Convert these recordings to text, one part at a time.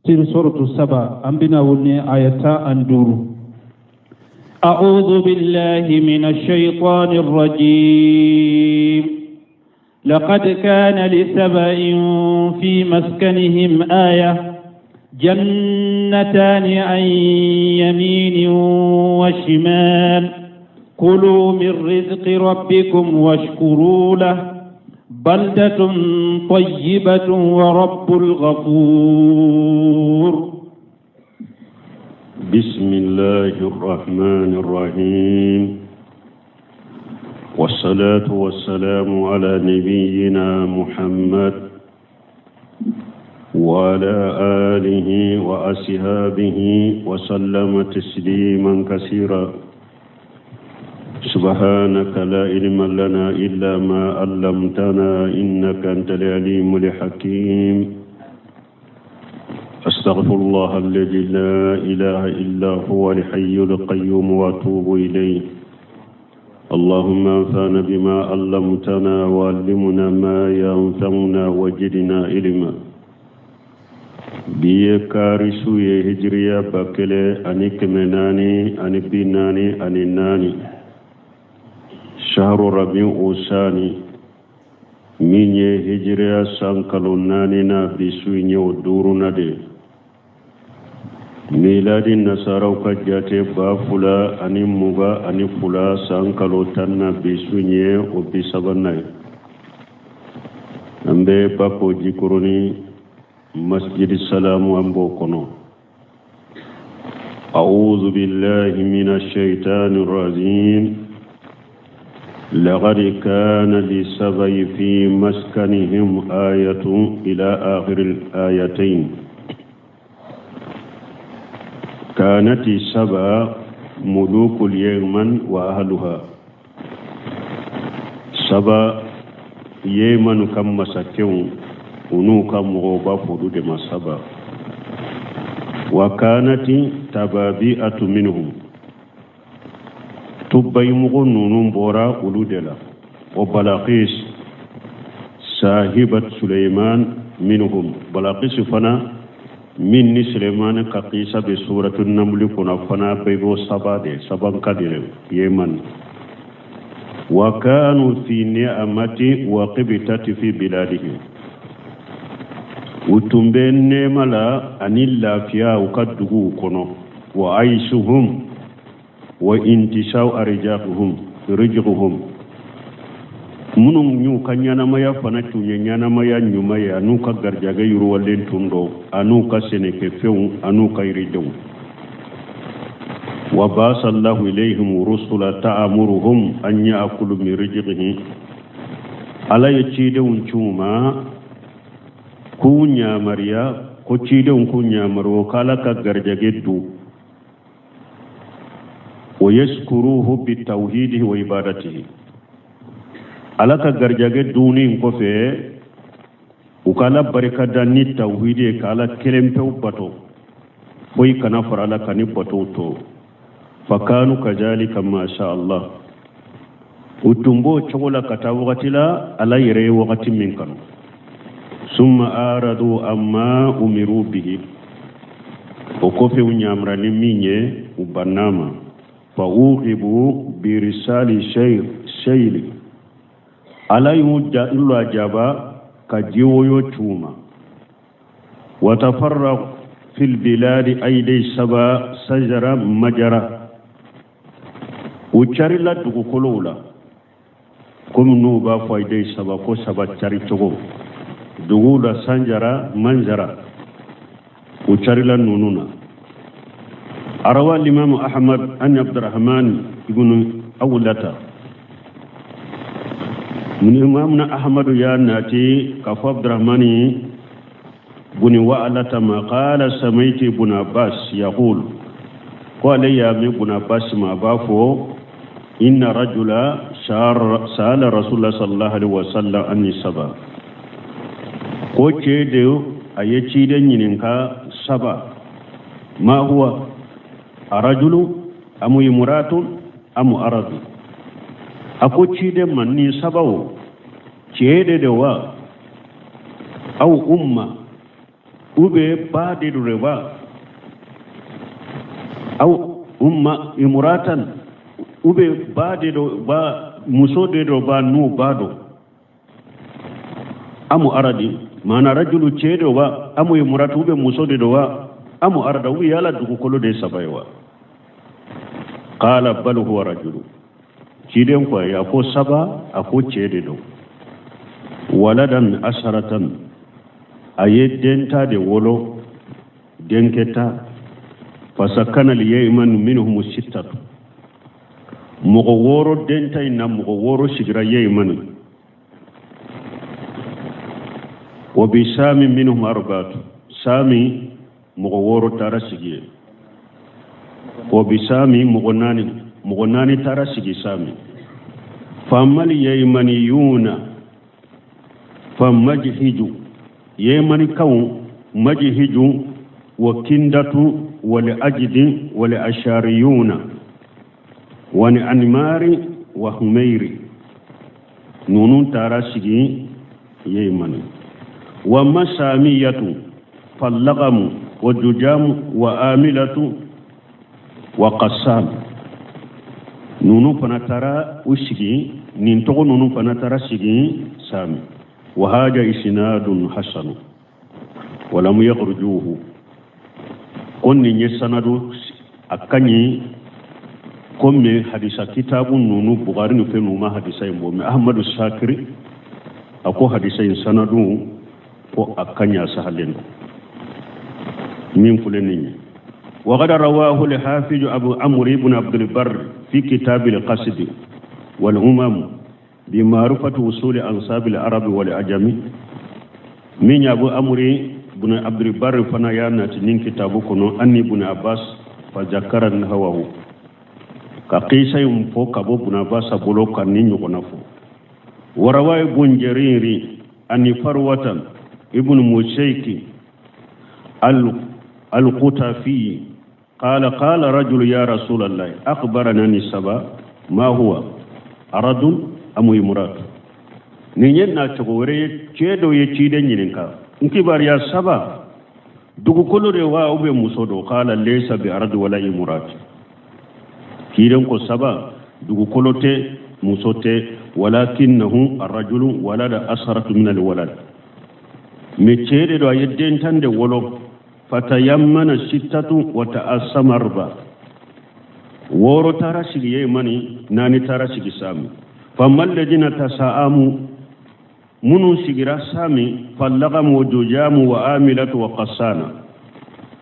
Tafsir suratu saba an bɛna wuli ni aya 15. أعوذ بالله من الشيطان الرجيم لقد كان لسبأ في مسكنهم آية جنتان عن يمين وشمال كلوا من رزق ربكم واشكروا له بلدة طيبة ورب الغفور. بسم الله الرحمن الرحيم، والصلاة والسلام على نبينا محمد وعلى آله وأصحابه وسلم تسليما كثيرا. سبحانك لا علم لنا إلا ما علمتنا إنك أنت العليم الحكيم. أستغفر الله الذي لا إله إلا هو الحي القيوم وأتوب إليه. اللهم انفعنا بما علمتنا وعلمنا ما ينفعنا وزدنا علما. Bi ye kari su ye, hijiriya 1444, shahru rabi usani, min ye hijiriya san kalo naani na. Bi su in ye o duuruna de. Miladi nasaraw ka jate, 2022 san kalo 10 na, bi su in ye o 30nan ye. An bɛ Bako Jikɔrɔni, masjid Salamu, an b'o kɔnɔ. أعوذ بالله من الشيطان الرجيم. لقد كان لسبإ في مسكنهم آية، إلى آخر الآيتين. كانت سبأ ملوك اليمن وأهلها. Saba, Yemen ka masakɛw, u n'u ka mɔgɔw b'a fɔ olu de ma Saba. وكانت تبابئة منهم، tubayimɔgɔ ninnu bɔra olu de la. وبلقيس صاحبة سليمان منهم، Balakis fana min ni Suleiman ka kisa bɛ suratu Namuli kɔnɔ fana bɛɛ bɔ Saba de, Sabanka de, Yemen. وكانوا في نعمة وغبطة في بلادهم، u tun bɛ nɛɛma la ani lafiya u ka duguw kɔnɔ. وعيشهم وانتشار أرزاقهم رزقهم، minnu y'u ka ɲɛnamaya fana tun ye ɲɛnamaya ɲuman ye, an'u ka garijɛgɛ yiriwalen tun don, an'u ka sɛnɛkɛfɛnw, an'u ka yiridenw. وبعث الله إليهم رسلا تأمرهم أن يأكلوا من رزقه، Ala ye cidenw ci u ma k'u ɲamariya ko cidenw k'u ɲamaruya k'Ala ka garijɛgɛ dun. ويشكروه بتوحيده وعبادته، Ala ka garijɛgɛ dunni kɔfɛ, u ka Ala barika da ni tawhidi ye, ka Ala kelen pewu bato, foyi kana fara Ala kan ni batow to. فكانوا كذلك ما شاء الله، u tun b'o cogo la ka taa wagati la, Ala yɛrɛ ye wagati min kanu. ثم أعرضوا عما أمروا به، o kɔfɛ u ɲamara ni min ye, u banna ma. فعوقبوا بإرسال السيل، Ala y'u lajaba ka jiwoyo c'u ma. وتفرق في البلاد أيدي سبأ شجرا مجرا، u carila dugukolow la komi n'u b'a fɔ أيدي سبأ ko saba cari cogo duguw la, sanjara manjara, u carila ninnu na. روى الإمام أحمد عن عبد الرحمن بن عولة من إمامنا أحمد يا ناتي كف عبد الرحمن بن وعلة ما قال سمعت ابن عباس يقول، قال يا ابن عباس ما بافو إن رجلا سأل رسول الله صلى الله عليه وسلم عن سبأ، ko cɛ de a ye ciden ɲininka Saba: ما هو أرجل أم امرأة أم أرض؟ A ko ciden ma, ni Saba o, cɛ de wa, aw umma Ou bien ba de don wa? Aw umma imuratan, ou bien ba de don ba, muso de don ba, n'u ba don? Amu aradi maana rajulu, cɛ de wa? Amu imuratu, ou bien muso de don wa? Amu arada, ou bien yala dugukolo de ye saba ye wa? Qala bal huwa rajulu. Ciden ko a ko saba, a ko cɛ de don. Waladan asharatan, a ye den ta de wolo, denkɛ ta. Fasakana liyamanu minhum sittatu, mɔgɔ wɔɔrɔ den ta in na, mɔgɔ wɔɔrɔ sigira yemani. Wa bi sami minhum arba'atu, sami mɔgɔ wɔɔrɔ taara sigi yen. Wa bi sami mɔgɔ naani, mɔgɔ naani taara sigi sami. Famal yemaniyuna fa majhiju, yemanikaw majhiju wa kindatu wal ajdi wal ashariyuna wa ni animari wa humeiri, ninnu taara sigi yemani. Wa masamiyatu fallagamu wa jujamu wa amilatu wa qassam, ninnu fana taara u sigi, nin tɔgɔ ninnu fana taara sigi sami. Wa haja isnadun hasanu walam yakhrujuhu, ko nin ye sanadu a ka ɲi komi hadisa kitabu ninnu Bukhari ni fɛn ninnu ma hadisa in bɔ, mais Ahmadu Sakiri a ko hadisa in sanadu ko a ka ɲi, a sahalen don min filɛ nin ye. وقد رواه الحافظ أبو عمرو بن عبد البر في كتاب القصد والأمم بمعرفة وصول أنساب العرب والعجم. من أبو عمرو بن عبد البر فنا يانا تنين كتابه كنو أني بن عباس فذكر نحوه ka kisa in fɔ ka bɔ bun abbas bolo ka nin ɲɔgɔnna fɔ. Warawa ibn jariri ani farwatan ibn musayki al-qutafi qala qala rajul ya rasulallah akhbarana ni saba ma huwa aradun am imrat. Nin ye na cogo wɛrɛ ye, cɛ dɔ ye ciden ɲininka n kibaruya saba, dugukolo de wa ou bien muso do? Qala laysa bi aradi wala imrat. Ciden ko saba, dugukolo tɛ, muso tɛ, walakinnahu arrajulu walada asharatu min alwalad, mais cɛ de don, a ye den tan de wolo. Fatayammana sittatu wa ta'assama arba, wɔɔrɔ taara sigi yemani, naani taara sigi sami. Famma alladina tasa'amu, minnu sigira sami, fallagamu wa jujamu wa amilatu wa qassana.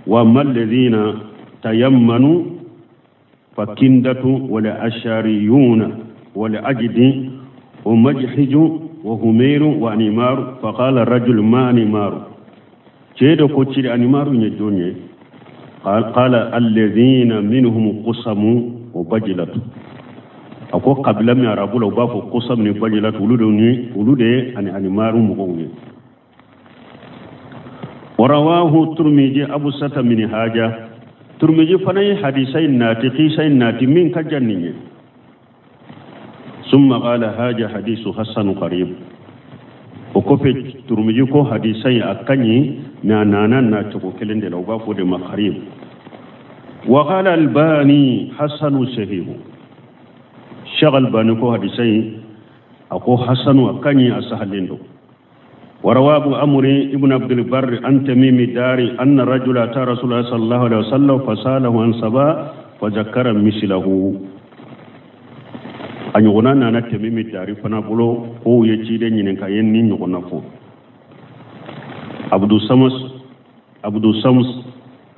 Wa amma alladina tayammanu fakindatu wal ashariyuna wal ajdi wa majhiju wa humairu wa animaru. Faqala rajul ma animaru, cɛ dɔ ko cili animaru ye jɔn ye? Qala alladhina minhum qusamu wa bajilatu. A ko kabila min arabu la u b'a fɔ qusam ni bajilatu, olu de ni olu de ye ani animaru mɔgɔw ye. Warawahu turmiji abu sata min haja, turmiji fana ye hadisa in naati, kisa in naati min ka jan nin ye. Summa qala haja hadisu hasanu qarib, o kɔfɛ turmiji ko hadisa in a ka ɲi, mais a nana na cogo kelen de la, u b'a fɔ de ma qarib. Wa qala albani hasanu sahihu, Cheikh Albani ko hadisa in a ko hasanu, a ka ɲi, a sahalen don. وروى أبو عمرو ابن عبد البر عن تميم الداري أن الرجل أتى رسول الله صلى الله عليه وسلم فسأله عن سبا فذكر مثله. A ɲɔgɔnna nana Tamimi Dari fana bolo k'o ye ciden ɲininka ye nin ɲɔgɔnna fɔ. Abdu Samas, Abdu Sams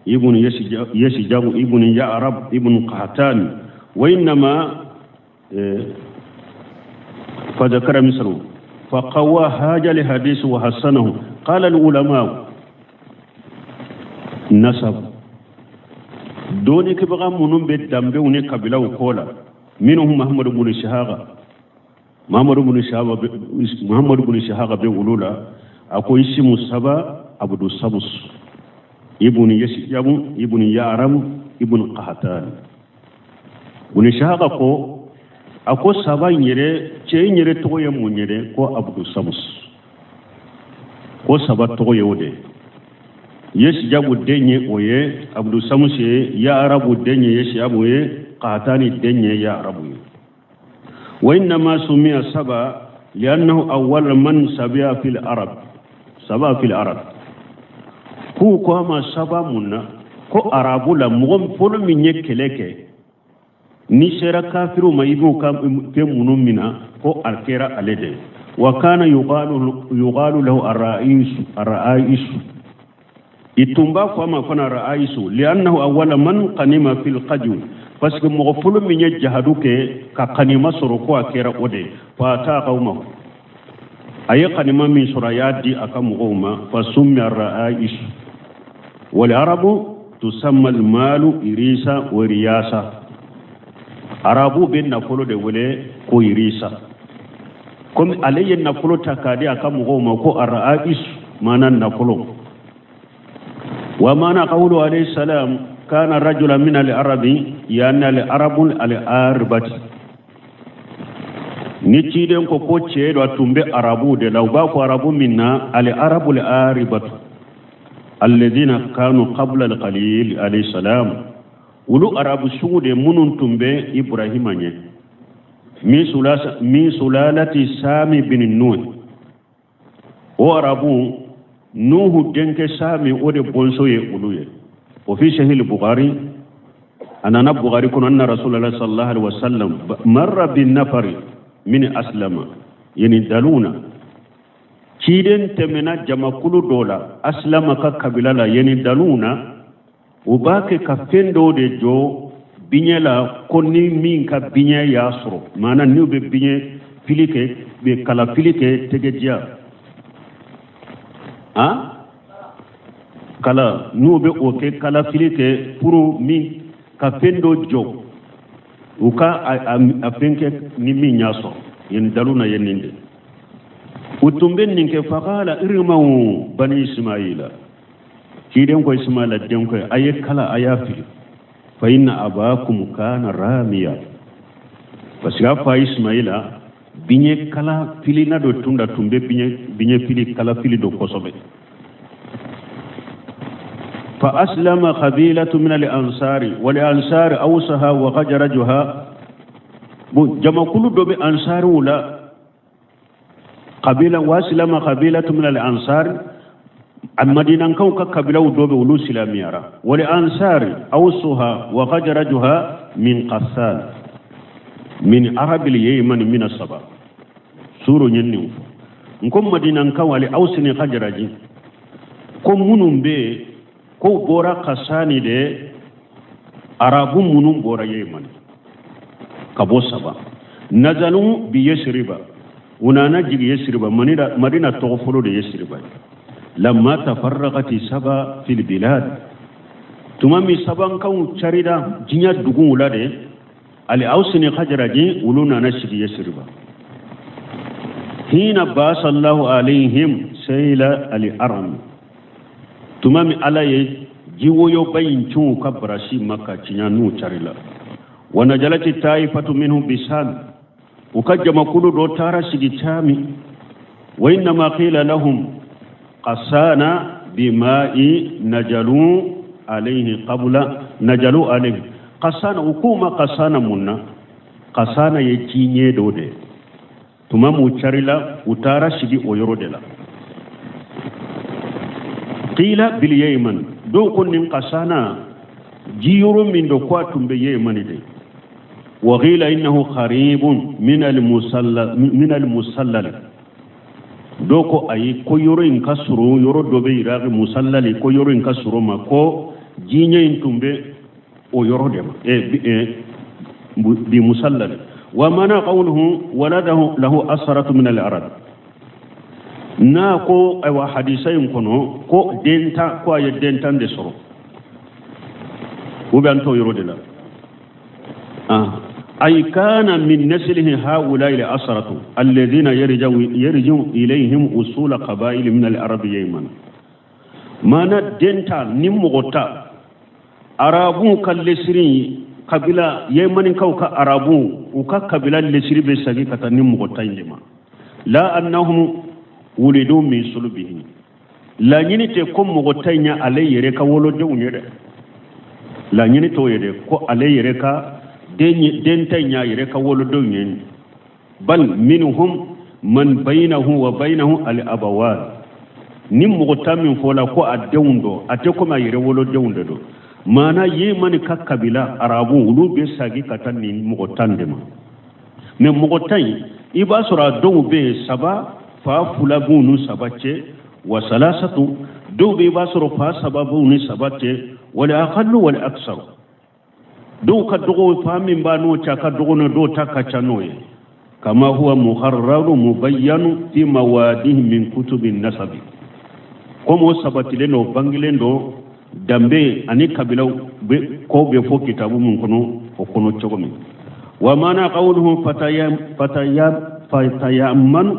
ibn Yasjabu ibn Ya'rab ibn Qahtan wa innama فذكر مثله فقوى هذا الحديث وحسنه. قال العلماء نسب دوني كبغا منهم بالدمبه وني قبيله وكولا منهم محمد بن شهاغ، محمد بن شهاغ، محمد بن شهاغ بيقولوا اكو اسم سبا عبد السمس ابن يشجب ابن يعرم ابن قحطان. بن شهاغ ko a ko saba in yɛrɛ, cɛ in yɛrɛ tɔgɔ ye mun ye dɛ? Ko Abudu Samus, ko saba tɔgɔ ye o de. Yesijabu den ye o ye Abudu Samusi ye, Ya Arabu den ye Yesiyabu ye, Kahatani den ye Ya Arabu ye. Wa innama sumiya Saba liannahu awwal man sabiya fil arab, saba fil arab. K'u ko a ma Saba mun na ko arabu la mɔgɔ fɔlɔ min ye kɛlɛ kɛ n'i sera kafiriw ma i b'u ka fɛn minnu mina ko a kɛra ale de ye. Wa kana yuqalu lahu arraisu, arraisu i tun b'a fɔ a ma fana ra'ayisu li'annahu awwala man qanima fil qajw, parce que mɔgɔ fɔlɔ min ye jahadu kɛ ka kanima sɔrɔ ko a kɛra o de ye. Fa ata qawmahu, a ye kanima min sɔrɔ a y'a di a ka mɔgɔw ma. Fa summiya ra'ayisu wal arabu tusamma al malu irisa wa riyasa, arabu bɛ nafolo de wele ko irisa. Komi ale ye nafolo ta k'a di a ka mɔgɔw ma ko ara'ayisu maana nafolo. Wa maana qawlu alayhi salam kana rajula min al-arabi yani al-arabu al-arbati. Ni ciden ko ko cɛ dɔ tun bɛ arabu de la, u b'a fɔ arabu min na al-arabu al-aribatu alladhina kanu qabla al-khalil alayhi salam, olu arabu sugu de minnu tun bɛ Ibrahima ɲɛ, min sulalati Sami bin Nuh. O arabu Nuhu denkɛ Sami o de bɔnsɔn ye olu ye. O fi sahih Bukhari, a nana Bukhari kɔnɔ anna Rasulullah sallallahu alaihi wasallam marra bin nafari min aslama yanidaluna, ciden tɛmɛna jamakulu dɔ la aslama ka kabila la, yanidaluna u b'a kɛ ka fɛn dɔw de jɔ biɲɛ la ko ni min ka biɲɛ y'a sɔrɔ, maana n'u bɛ biɲɛ fili kɛ, bɛ kala fili kɛ tɛgɛ diya han kala, n'u bɛ o kɛ kala fili kɛ pour min ka fɛn dɔ jɔ u ka a fɛn kɛ ni min y'a sɔrɔ yanidaluna ye nin de u tun bɛ nin kɛ. Faqala irmaw bani Ismaila, ciden ko Ismaila denkɛ a ye kala a y'a fili, fa inna abakum kana ramiya, parce que a fa Ismaila biɲɛ kala filina dɔ tun da tun bɛ biɲɛ fili kala fili dɔ kosɛbɛ. Fa aslama qabilatu min al-ansari wal ansari awsaha wa khajrajuha, bon jamakulu dɔ bɛ ansariw la kabila, wa aslama qabilatu min al-ansari, a madinankaw ka kabilaw dɔ bɛ olu silamiyara, wal ansari awsuha wa khajrajuha min qassan min arabil yemen min saba suro ɲin nin fɔ n ko madinankaw ale awsi ni khajraji ko minnu bɛ yen ko bɔra kasani de arabu minnu bɔra yemen ka bɔ saba nazalu bi yesiriba, u nana jigin yesiriba, madina tɔgɔ fɔlɔ de yesiriba ye. Lamma tafarraqati saba fil bilad, tuma min sabankanw carila diɲɛ duguw la de, ali awsi ni khajraji olu nana sigi yesiriba. Hina basallahu alayhim sayla al aram, tuma min ala ye jiwoyoba in cun u ka barasi ma ka tiɲɛ n'u carila. Wa najalati taifatu minhum bisam, u ka jamakulu dɔ taara sigi cami. Wa innama qila lahum qasana bima'i najalu alayhi qabla najalu alayhi qasana, u k'u ma qasana mun na, qasana ye jiɲɛ dɔ de ye. Tuma min u carila u taara sigi o yɔrɔ de la. Qila bil yemen, dɔw ko nin qasana ji yɔrɔ min don ko a tun bɛ yemen de. Wa qila innahu qaribun min al musallal, dɔw ko ayi ko yɔrɔ in ka surun yɔrɔ dɔ bɛ Iraki musallali, ko yɔrɔ in ka surun ma ko jiɲɛ in tun bɛ o yɔrɔ de ma bi musallali. Wa mana qawluhu waladahu lahu asratu min al arab, n'a ko ayiwa hadisa in kɔnɔ ko den tan, ko a ye den tan de sɔrɔ, u bɛ an t'o yɔrɔ de la. Ay kana min naslihi haula'i al asratu alladhina yarji'u ilayhim usul qaba'il min al arab yayman, mana den tan ni mɔgɔ ta arabu ka lesiri kabila yemanikaw ka arabu u ka kabila lesiri bɛ segin ka taa ni mɔgɔ tan in de ma. La annahum wulidu min sulbihi, Laɲini tɛ ko mɔgɔ tan ye ale yɛrɛ ka wolodenw ye dɛ. Laɲini t'o ye dɛ, ko ale yɛrɛ ka den tan y'a yɛrɛ ka wolodenw ye. Bal minhum man bayinahu wa bayinahu al abawan. Ni mɔgɔ tan min fɔla ko a denw don, a tɛ komi a yɛrɛ wolodenw de don. Maana Yemani ka kabila arabu, olu bɛ sagi ka taa nin mɔgɔ tan de ma. Mais mɔgɔ tan in, i b'a sɔrɔ a dɔw bɛ yen saba, fa fila b'u ni saba cɛ, wa salasatu, dɔw bɛ yen i b'a sɔrɔ fa saba b'u ni saba cɛ, wala aqallu wala aksaru. Dɔw ka dɔgɔ, fa min b'a n'o cɛ a ka dɔgɔ n'o, dɔw ta ka ca n'o ye. Kama huwa muharraru mubayyanu fi mawadihi min kutubi nasabi. Komi o sabatilen don, bangilen don, danbe ani kabilaw bɛ ko bɛ fɔ kitabu min kɔnɔ, o kɔnɔ cogo min. Wa mana qawluhum fatayamanu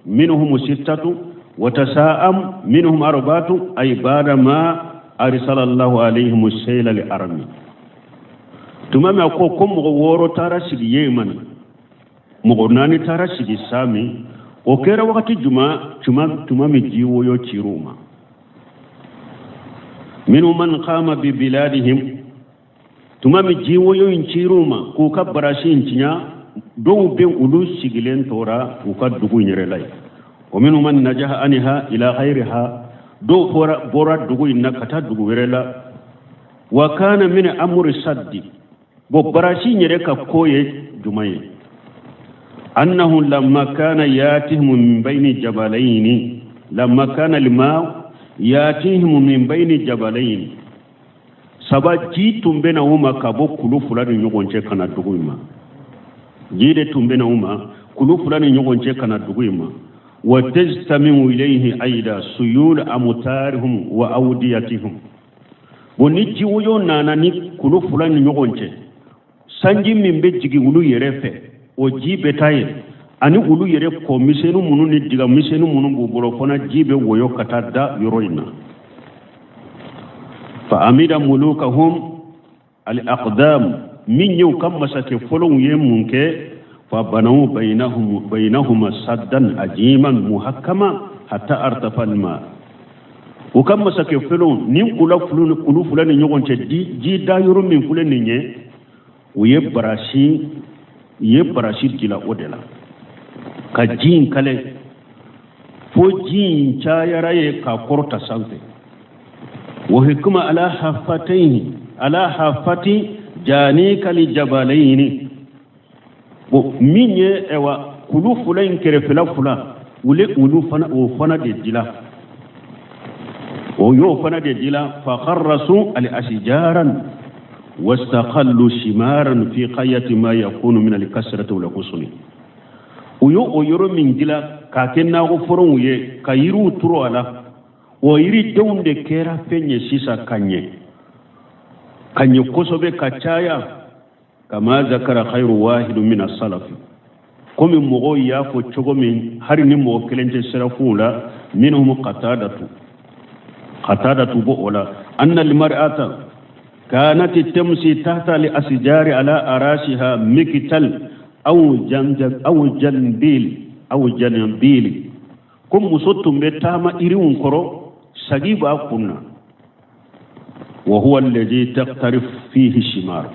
minhum sittatu wa tasa'am minhum arba'atu, ay ba'da ma arsala Allahu alayhim sayla li arami. Tuma min a ko ko mɔgɔ wɔɔrɔ taara sigi Yemani, mɔgɔ naani taara sigi Sami, o kɛra wagati juma tuma min ji woyo cir'u ma. Minnu man qama bi biladihim, tuma min ji woyo in cir'u ma k'u ka barasi in tiɲɛ, dɔw bɛ olu sigilen tora u ka dugu in yɛrɛ la yen. Wa minnu man najaha anha ila ghayriha, dɔw bɔra dugu in na ka taa dugu wɛrɛ la. Wa kana min amri saddi, bon barasi in yɛrɛ ka ko ye jumɛn ye? Annahu lamma kana yatihim min bayni jabalayni, lamma kana lima yatihim min bayni jabalayni, saba ji tun bɛ na u ma ka bɔ kulu fila ni ɲɔgɔn cɛ ka na dugu in ma. Ji de tun bɛ na u ma kulu fila ni ɲɔgɔn cɛ ka na dugu in ma. Wa tajtamiu ilayhi ayda suyul amtarihum wa awdiyatihum. Bon ni ji woyo nana ni kulu fila ni ɲɔgɔn cɛ, sanji min bɛ jigin olu yɛrɛ fɛ, o ji bɛ taa yen, ani olu yɛrɛ kɔ misɛnnin minnu ni diga misɛnnin minnu b'u bolo fana, ji bɛ woyo ka taa da yɔrɔ in na. Fa amida mulukahum al aqdam, min ye u ka masakɛ fɔlɔw ye mun kɛ? Fa banaw baynahuma saddan ajiman muhakkama hatta artafa alma. U ka masakɛ fɔlɔw ni kulu fila ni ɲɔgɔn cɛ, ji da yɔrɔ min filɛ nin ye, u ye barasi dila o de la ka ji in kale fo ji in cayara ye k'a kɔrɔta sanfɛ. Wa hikma ala hafatayhi ala hafati janika li jabalayni. Bon min ye ɛwa kulu fila in kɛrɛfɛla fila, olu fana o fana de dila, o y'o fana de dila. Fa kharrasu al ashjaran wastaqallu shimaran fi qayati ma yakunu min al kasrati wal husni. U y'o o yɔrɔ min dila k'a kɛ nakɔ forow ye ka yiriw turu a la, o yiridenw de kɛra fɛn ye sisan ka ɲɛ, ka ɲɛ kosɛbɛ ka caya. Kama zakara khayru wahidu min as-salafi, komi mɔgɔw y'a fɔ cogo min, hali ni mɔgɔ kelen tɛ sirafuw la, minhum qatadatu b'o o la, anna al-mar'ata kanat tamsi tahta al-asjari ala arashiha miktal aw janjab aw janbil aw janbil. Ko muso tun bɛ taama yiriw kɔrɔ, sagi b'a kun na. Wa huwa alladhi taqtarif fihi shimar.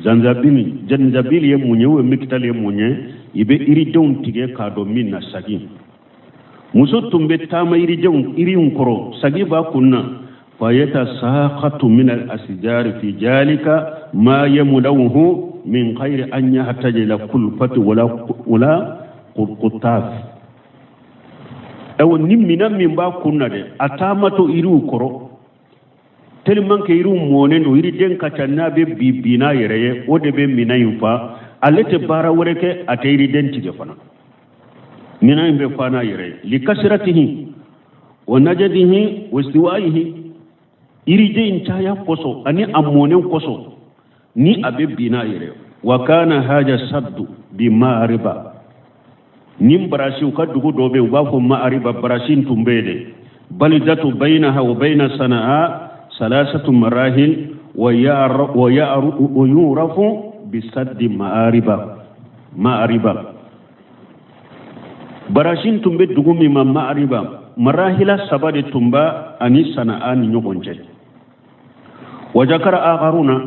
Zanzabil, janzabil ye mun ye, o miktal ye mun ye? I bɛ yiridenw tigɛ k'a don min na, sagi. Muso tun bɛ taama yiridenw yiriw kɔrɔ, sagi b'a kun na. Fa yatasaqatu min al-asjari fi jalika ma yamlawhu min ghayri an yahtaja ila kulfati wala qutaf. Ɛwɔ, ni minɛn min b'a kun na dɛ, a taamatɔ yiriw kɔrɔ, tellement que yiriw mɔnen don, yiriden ka ca, n'a bɛ bi bin n'a yɛrɛ ye, o de bɛ minɛn in fa. Ale tɛ baara wɛrɛ kɛ, a tɛ yiriden tigɛ fana, minɛn in bɛ fa n'a yɛrɛ ye. Likasiratihi wa najadihi wa istiwaihi, yiriden in caya kosɔn ani a mɔnen kosɔn, ni a bɛ bin n'a yɛrɛ ye. Wa kana haja saddu bi ma'ariba. Ni barasi, u ka dugu dɔ bɛ yen, u b'a fɔ ma'ariba, barasi in tun bɛ yen dɛ. Balidatu bayinaha wa bayina sana'a salasatu marahil wa yurafu bisaddi ma'ariba. Ma'ariba barasi tun bɛ dugu min ma, ma'ariba. Marahila saba de tun b'a ani Sanaa ni ɲɔgɔn cɛ. Wa zakara akharuna,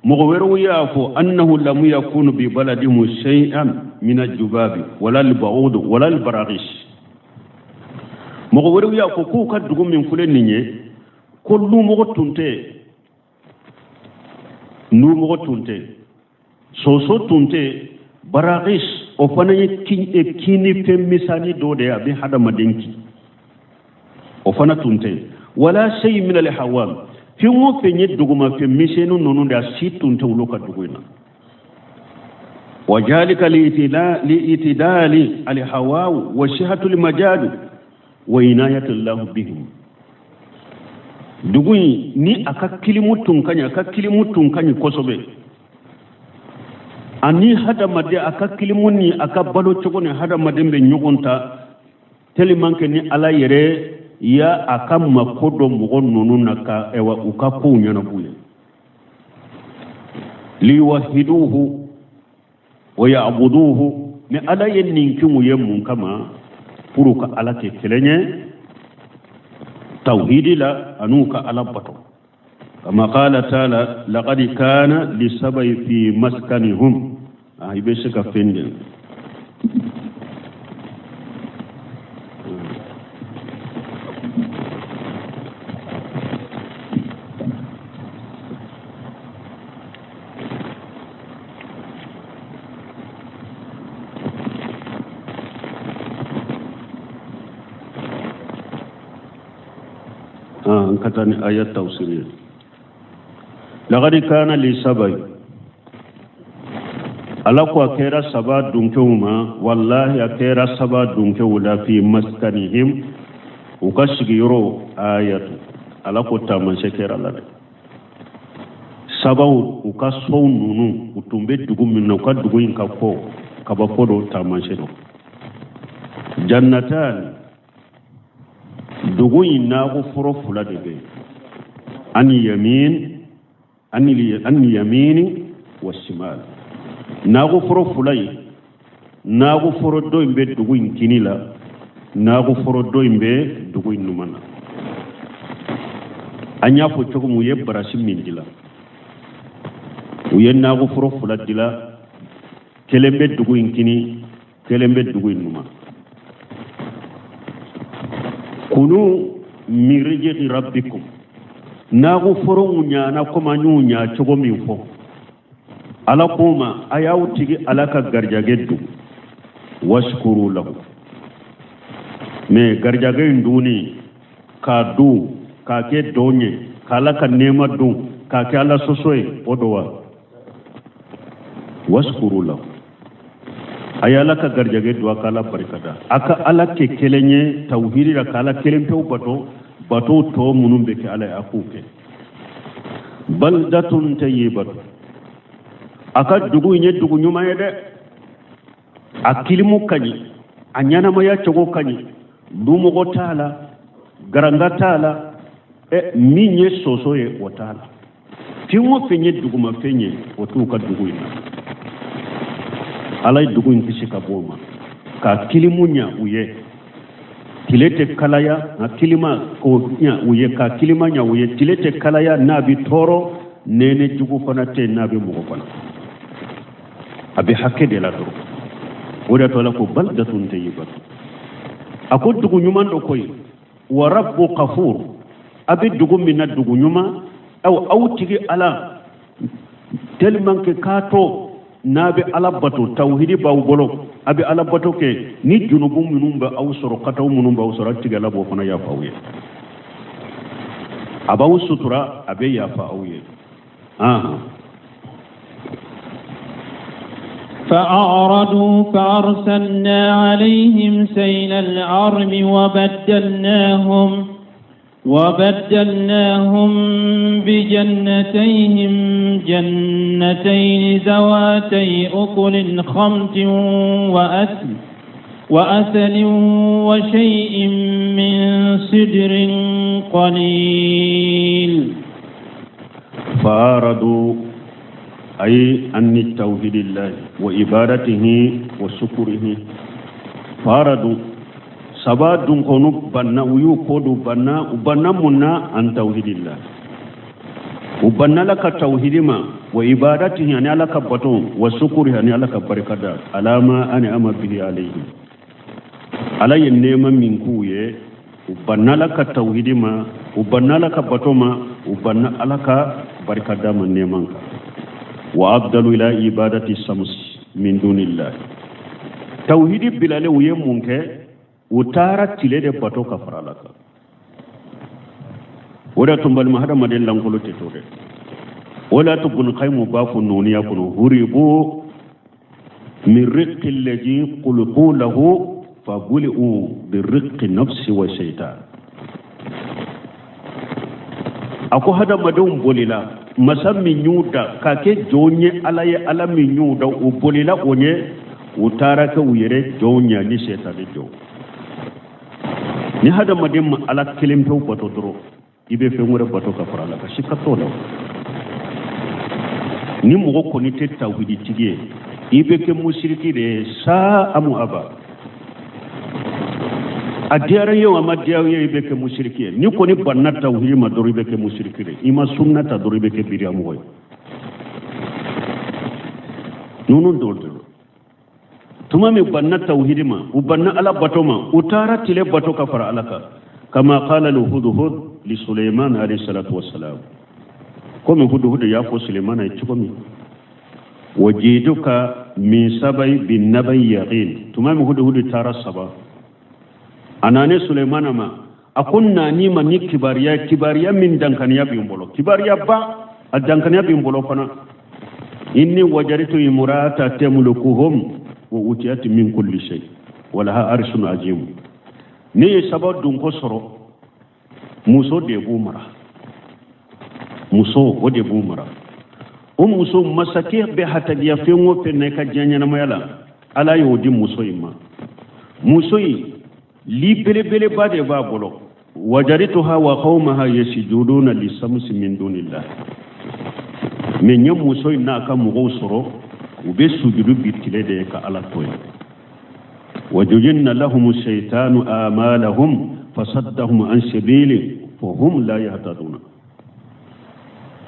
mɔgɔ wɛrɛw y'a fɔ, annahu lam yakunu bi baladihim shay'an min ajubabi wala al-ba'ud wala al-baraghis. Mɔgɔ wɛrɛw y'a fɔ k'u ka dugu min filɛ nin ye, ko lumɔgɔ tun tɛ, lumɔgɔ tun tɛ, soso tun tɛ, baraghis o fana ye kinnifɛn misali dɔ de ye, a bɛ hadamaden kin, o fana tun tɛ. Wala shay min al-hawam, fɛn o fɛn ye dugumafɛn misɛnnin ninnu de, a si tun tɛ olu ka dugu in na. Wa jalika li'itidali al-hawa wa sihhatul majal wa inayatullahu bihim. Dugu in ni a ka kilimu tun ka ɲi, a ka kilimu tun ka ɲi kosɛbɛ, ani hadamaden a ka kilimu ni a ka balo cogo ni hadamaden bɛ ɲɔgɔn ta tellement que ni Ala yɛrɛ ya a ka mako dɔn mɔgɔ ninnu na ka ɛwa u ka kow ɲɛnabɔ ye. Liyuwahiduhu wa ya'buduhu, ni Ala ye nin kɛ u ye mun kama? Pour ka Ala kɛ kelen ye tawhidi la an'u ka Ala bato. Kama qala ta'ala laqad kana lisabai fi maskanihum. I bɛ se ka fɛn de an ka taa ni aya tafsiri ye. Laqad kana li sabai, Ala ko a kɛra Saba dunkew ma, wallahi a kɛra Saba dunkew la, fi maskanihim, u ka sigiyɔrɔ, ayatu, Ala ko taamasiyɛn kɛra la dɛ. Sabaw u ka sow ninnu, u tun bɛ dugu min na, u ka dugu in ka ko kabako dɔ taamasiyɛn don. Jannatan, dugu in naago foro fila de bɛ yen, ani yamin ani yamini wa simal. Naago foro fila in, naago foro dɔ in bɛ dugu in kini la, naago foro dɔ in bɛ dugu in numan na. An y'a fɔ cogo min, u ye barasi min dila, u ye naago foro fila dila, kelen bɛ dugu in kini, kelen bɛ dugu in numan. Kulu min rizqi rabbikum, naago forow ɲana komi an y'u ɲa cogo min fɔ. Ala k'o ma, a y'aw tigi Ala ka garijɛgɛ dun, washkuru lahu. Mais garijɛgɛ in dunni, k'a dun k'a kɛ dɔn ye, k'Ala ka nɛɛma dun k'a kɛ Ala sɔsɔ ye, o don wa? Washkuru lahu, a ye Ala ka garijɛgɛ dun, a ka Ala barikada, a ka Ala kɛ kelen ye tawhidi la, ka Ala kelen pewu bato, bato tɔ minnu bɛ kɛ Ala ye, a k'o kɛ. Baldatun tayyibatu, a ka dugu in ye dugu ɲuman ye dɛ, a kilimu ka ɲi, a ɲɛnamaya cogo ka ɲi, dumɔgɔ t'a la, garanga t'a la, min ye soso ye o t'a la, fɛn o fɛn ye dugumafɛn ye o t'u ka dugu in na. Ala ye dugu in kisi ka bɔ o ma, ka kilimu ɲa u ye, tile tɛ kalaya, nka kilima k'o ɲa u ye, ka kilima ɲa u ye, tile tɛ kalaya n'a bɛ tɔɔrɔ, nɛnɛ jugu fana tɛ n'a bɛ mɔgɔ fana, a bɛ hakɛ de la dɔrɔn. O de y'a to Ala ko baldatun tayyibatu, a ko dugu ɲuman dɔ koyi, wa rabbu ghafur, a bɛ dugu min na dugu ɲuman, aw tigi Ala tellement que k'a to n'a bɛ Ala bato, tawhidi b'aw bolo, a bɛ Ala bato kɛ, ni junubu minnu bɛ aw sɔrɔ, kataw minnu b'aw sɔrɔ, a tigi Ala b'o fana yafa aw ye, a b'aw sutura, a bɛ yafa aw ye. فأعرضوا فأرسلنا عليهم سيل العرم وبدلناهم بجنتيهم جنتين ذواتي أكل خمط وأثل وشيء من سدر قليل. فأعرضوا أي عن توحيد الله وعبادته وشكره. فأعرضوا Saba dunkɔnu banna, u y'u kɔ don, banna. U banna mun na? An tawhidillah, u banna Ala ka tawhidi ma, wa ibadatihi, ani Ala ka bato, wa sukuri, ani Ala ka barikada, ala ma an'ama bihi alayhi, Ala ye nɛɛma min k'u ye. U banna Ala ka tawhidi ma, u banna Ala ka bato ma, u banna Ala ka barikada ma nɛɛma kan. Wa abdalu ila ibadati samsi min dunillah. Tawhidi bilalen, u ye mun kɛ? U taara tile de bato ka fara Ala kan. O de tun balima, hadamaden lankolo tɛ to dɛ. O de to Bun Kayimu b'a fɔ nuniya kɔnɔ: huribu min riqi allazi khuliqu lahu fabuli'u bi riqi nafsi wa shaitan. A ko hadamadenw bolila masa min y'u da k'a kɛ jɔn ye, Ala ye, Ala min y'u da, u bolila o ɲɛ, u taara kɛ u yɛrɛ jɔn ye ni sɛtani jɔn. Ni hadamaden ma Ala kelen pewu bato dɔrɔn, i bɛ fɛn wɛrɛ bato ka fara Ala kan, sika t'o la. Ni mɔgɔ kɔni tɛ tawhiditigi ye, i bɛ kɛ musiriki de ye saa amu aba. A diyara n ye o, a ma diya n ye, i bɛ kɛ musiriki ye. Ni kɔni banna tawhidi ma dɔrɔn, i bɛ kɛ musiriki de ye. I ma sunna ta dɔrɔn, i bɛ kɛ bidiyamɔgɔ ye. Ninnu dɔw de don. Tuma min banna tawhidi ma, u banna Ala bato ma, u taara tile bato ka fara Ala kan. Kama qala al-hudhud li Sulaiman alayhi salatu wassalam, komi hudhud y'a fɔ Suleiman ye cogo min: wa jituka min sabai bin nabai yaqin. Tuma min hudhud taara Saba, a nane Suleimana ma, a ko n nan'i ma ni kibariya, kibariya min dankaniya bɛ n bolo, kibariya ba, a dankaniya bɛ n bolo fana. Inni wajadtu imrata tamlukuhum wa utiyat min kulli shay wa laha arshun azim. Ne ye Saba dunko sɔrɔ, muso de b'u mara, muso o de b'u mara. O muso, masakɛ bɛ hatagiya fɛn o fɛn na i ka diɲɛ ɲɛnamaya la, Ala y'o di muso in ma. Muso in, li belebeleba de b'a bolo. Wajarituha wa qaumaha yasjuduna lisamsi min dunillah. Mais n ye muso in n'a ka mɔgɔw sɔrɔ, u bɛ sujudu bi tile de ye ka Ala to yen. Wajujinna lahum shaitanu amalahum fasaddahum an sabili fahum la yahtaduna.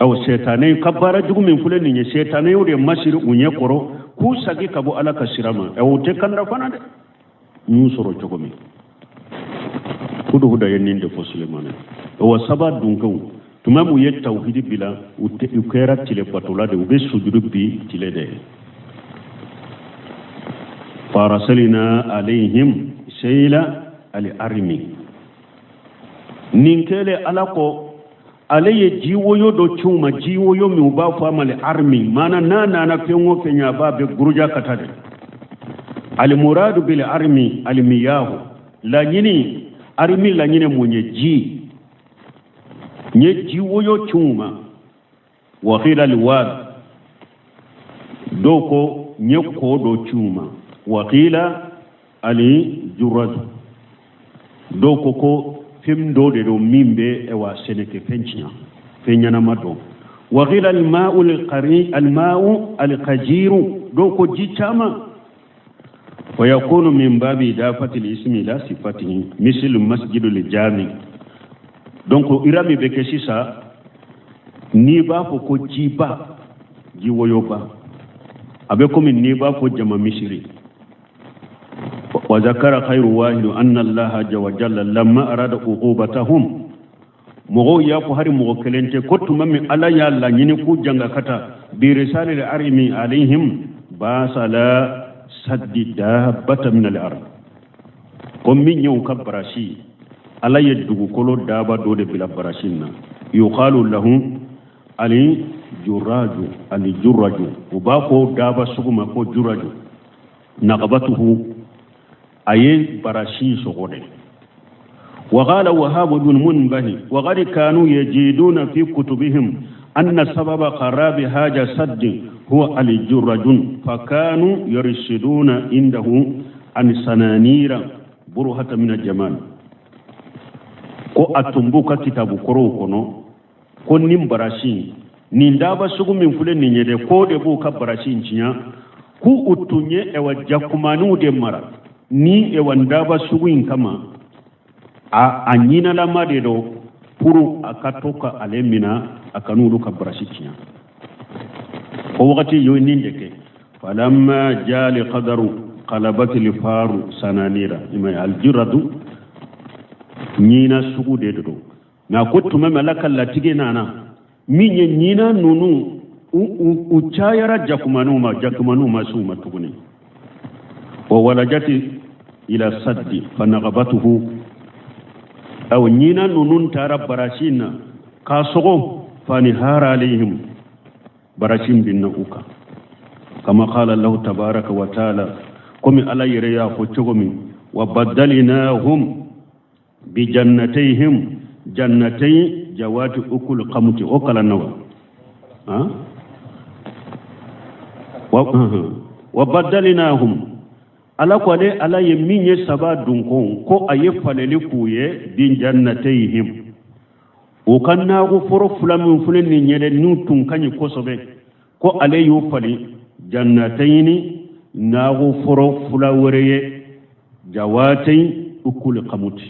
Aw sɛtanɛ ka baara jugu min filɛ nin ye, sɛtanɛ y'o de masiri u ɲɛ kɔrɔ k'u sagi ka bɔ Ala ka sira ma. Ɛ, o tɛ kanda fana dɛ. N y'u sɔrɔ cogo min, huduhuda ye nin de fɔ Sulemana. Wa Saba dunkew, tuma min u ye tawhidi bila, u kɛra tile batola de, u bɛ sujudu bi tile de ye. Farasalina alayhim seyila ali arimi. Nin kɛlen, Ala ko ale ye jiwoyo dɔ ci u ma, jiwoyo min u b'a fɔ a ma le arimi, maana n'a nana fɛn o fɛn ɲɛ, a b'a bɛɛ guruja ka taa de. Alimuradu bil arimi alimiyahu. Laɲini arimi, laɲini mun ye? Ji. N ye jiwoyo ci u ma. Wakila liwad, dɔw ko n ye kɔ dɔ ci u ma. Wakila ali juraju, dɔw ko ko fɛn dɔ de don min bɛ ɛwa sɛnɛkɛfɛn tiɲɛ, fɛn ɲɛnama dɔ. Wakila alma'u alqari alma'u alqajiru, dɔw ko ji caman. Wa yakunu min babi idafati al-ismi ila sifatihi mislu masjidu al-jami. Donc irami bɛ kɛ sisan, n'i b'a fɔ ko jiba, jiwoyoba, a bɛ komi n'i b'a fɔ jama misiri. Wa zakara khayru wahidu anna Allaha wa jalla lamma arada uqubatahum. Mɔgɔw y'a fɔ, hari mɔgɔ kelen tɛ, ko tuma min Ala y'a laɲini k'u janga ka taa birisali arimi alayhim basala saddi dabbata min al-ard, ko min ye u ka barasi, Ala ye dugukolo daba dɔ de bila barasi na, yuqalu lahum ali juraju, ali juraju, u b'a fɔ daba sugu ma ko juraju. Naqabatuhu, a ye barasi sɔgɔ de. وقال وهاب بن منبه: وقد كانوا يجدون في كتبهم أن سبب خراب هذا السد هو الجرج، فكانوا يرشدون عنده عن سنانير برهة من الجمال. Ko a tun b'u ka kitabu kɔrɔw kɔnɔ ko nin barasi nin daba sugu min filɛ nin ye dɛ, k'o de b'u ka barasi in tiɲɛ, k'u u tun ye ɛwà jakumaniw de mara. Ni ewa daba sugu in kama a ɲinalama de don pour a ka to ka ale mina a kan'olu ka barasi tiɲɛ. O wagati y'o nin de kɛ. Falamma jali qadaru qalabatil faru sananira, i ma ye, aljiradu ɲina sugu de don. Nka ko tuma min Ala ka latigɛ nana, min ye ɲina ninnu u cayara jakumaniw ma, jakumaniw ma s'u ma tuguni. Wa walajati ila saddi fanagabatuhu, aw ɲina ninnu taara barasi na k'a sɔgɔ, fanihara alayhim, barasi binna u kan. Kama qala Allahu tabaraka wa taala, komi Ala yɛrɛ y'a fɔ cogo min, wa baddalinahum bijannatayhim jannatayn jawati ukul qamuti. O kalanna wa wa baddalinahum, Ala ko ale Ala ye min ye saba dunkon ko a ye faleli k'u ye bijannatayhim, o ka naago foro fila min filɛ nin ye dɛ, n'u tun ka ɲi kosɛbɛ, ko ale y'o falen jannatayini, naago foro fila wɛrɛ ye, jawatayi ukuli kamuti,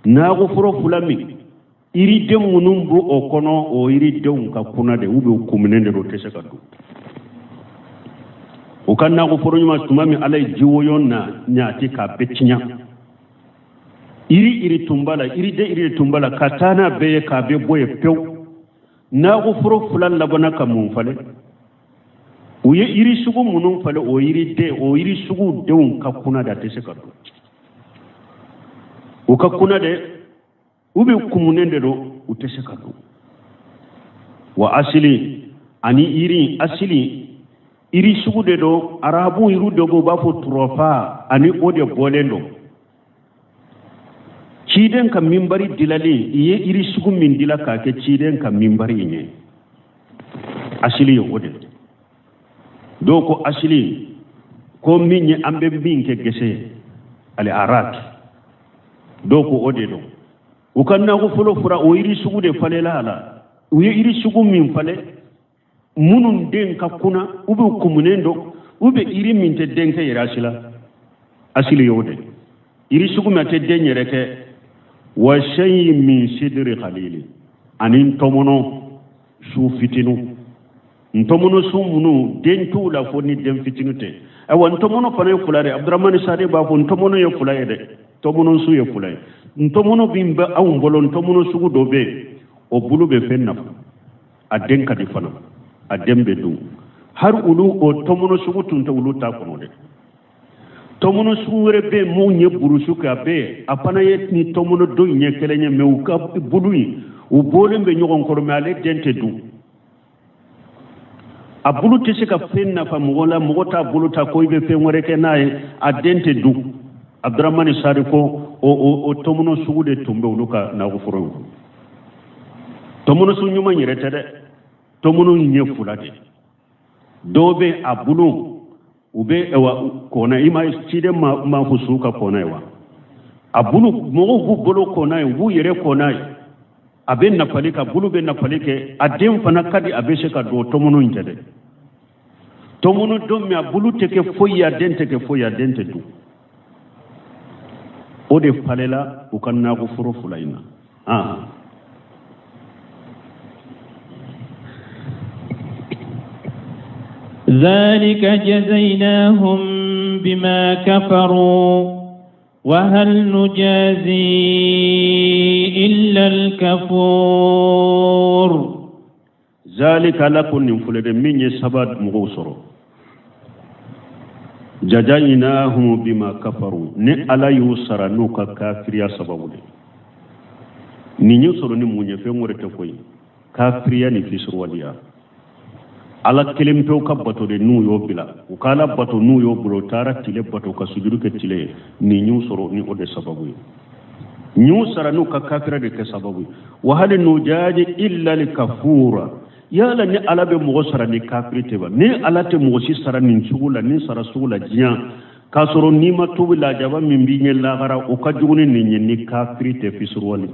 naago foro fila min yiriden minnu b'o o kɔnɔ, o yiridenw ka kunna de, u bɛ kuminen de don, u tɛ se ka dun. U ka naago foro ɲuman, tuma min Ala ye jiwoyo na ɲaati k'a bɛɛ tiɲɛ, yiri yiri tun b'a la, yiriden yiri tun b'a la, ka taa n'a bɛɛ ye k'a bɛɛ bɔ yen pewu. Naago foro fila labanna ka mun falen? U ye yiri sugu minnu falen, o yiriden, o yiri sugu denw ka kunna de, a tɛ se ka dun. U ka kunna de, u bɛ kumunen de don, u tɛ se ka dun. Wa asili ani yiri asili yiri sugu de don, arabu yiri dɔ bɛ u b'a fɔ turɔfa, ani o de bɔlen don. Ciden ka minbari dilalen, i ye yiri sugu min dila k'a kɛ ciden ka minbari in ye, asili ye o de. Dɔw ko asili ko min ye an bɛ min kɛ gese ye, ali arak, dɔw ko o de don. U ka nakɔ fɔlɔ fura, o yiri sugu de falela a la. U ye yiri sugu min falen, minnu den ka kunna, u bɛ kumunen don, u bɛ yiri min tɛ den kɛ yɛrɛ asila, asili y'o de, yiri sugu min a tɛ den yɛrɛ kɛ. Wa sɛyi min sidiri kalili, ani ntɔmɔnɔ su fitinu, ntɔmɔnɔ su minnu den t'u la fo ni den fitinu tɛ. Ayiwa, ntɔmɔnɔ fana ye fila de. Abudramani Sadi b'a fɔ ntɔmɔnɔ ye fila ye dɛ, ntɔmɔnɔ su ye fila ye. Ntɔmɔnɔ min bɛ anw bolo, ntɔmɔnɔ sugu dɔ bɛ yen, o bulu bɛ fɛn nafa, a den ka di fana, a den bɛ dun. Hari olu o tɔmɔnɔ sugu tun tɛ olu ta kɔnɔ dɛ. Tɔmɔnɔ sugu wɛrɛ bɛ yen mun ye burusu kɛ, a bɛ yen, a fana ye ni tɔmɔnɔ dɔ in ye kelen ye, mɛ u ka bulu in u bɔlen bɛ ɲɔgɔn kɔrɔ, mɛ ale den tɛ dun. A bulu tɛ se ka fɛn nafa mɔgɔ la, mɔgɔ t'a bulu ta ko i bɛ fɛn wɛrɛ kɛ n'a ye, a den tɛ dun. Abudramani Sadi ko o tɔmɔnɔ sugu de tun bɛ olu ka nakɔforo in kɔnɔ. Tɔmɔnɔ sugu ɲuman yɛrɛ tɛ dɛ, tɔmɔnɔ in ye fila de. Dɔw bɛ a bulu u bɛ wa kɔnna, i ma ciden ma fɔ su ka kɔnna ye wa, a bulu mɔgɔw b'u bolo kɔnna ye, u b'u yɛrɛ kɔnna ye, a bɛ nafali kɛ, a bulu bɛ nafali kɛ, a den fana ka di, a bɛ se ka don. Tɔmɔnɔ in tɛ dɛ, tɔmɔnɔ don min a bulu tɛ kɛ foyi ye, a den tɛ kɛ foyi ye, a den tɛ dun. O de falela u ka nakɔ foro fila in na. ذلك جزيناهم بما كفروا وهل نجازي إلا الكفور. ذلك لكم نفلد من يسبب مغوصر جزيناهم بما كفروا ni Ala y'u sara n'u ka kafiriya sababu de. Nin y'u sɔrɔ ni mun ye? Fɛn wɛrɛ tɛ koyi, kafiriya ni fisiriwaleya. Ala kelen pewu ka bato de n'u y'o bila, u ka Ala bato n'u y'o bila, u taara tile bato ka sujuru kɛ tile ye, nin y'u sɔrɔ ni o de sababu ye. Nin y'u sara n'u ka kafiriya de kɛ sababu ye. Wa hali nujaji illa likafura, yala ni Ala bɛ mɔgɔ sara ni kafiri tɛ ba? Ni Ala tɛ mɔgɔ si sara nin sugu la, nin sara sugu la diɲɛ, k'a sɔrɔ n'i ma tubi, lajaba min b'i ɲɛ lahara, o ka jugu ni nin ye ni kafiri tɛ fisiriwale.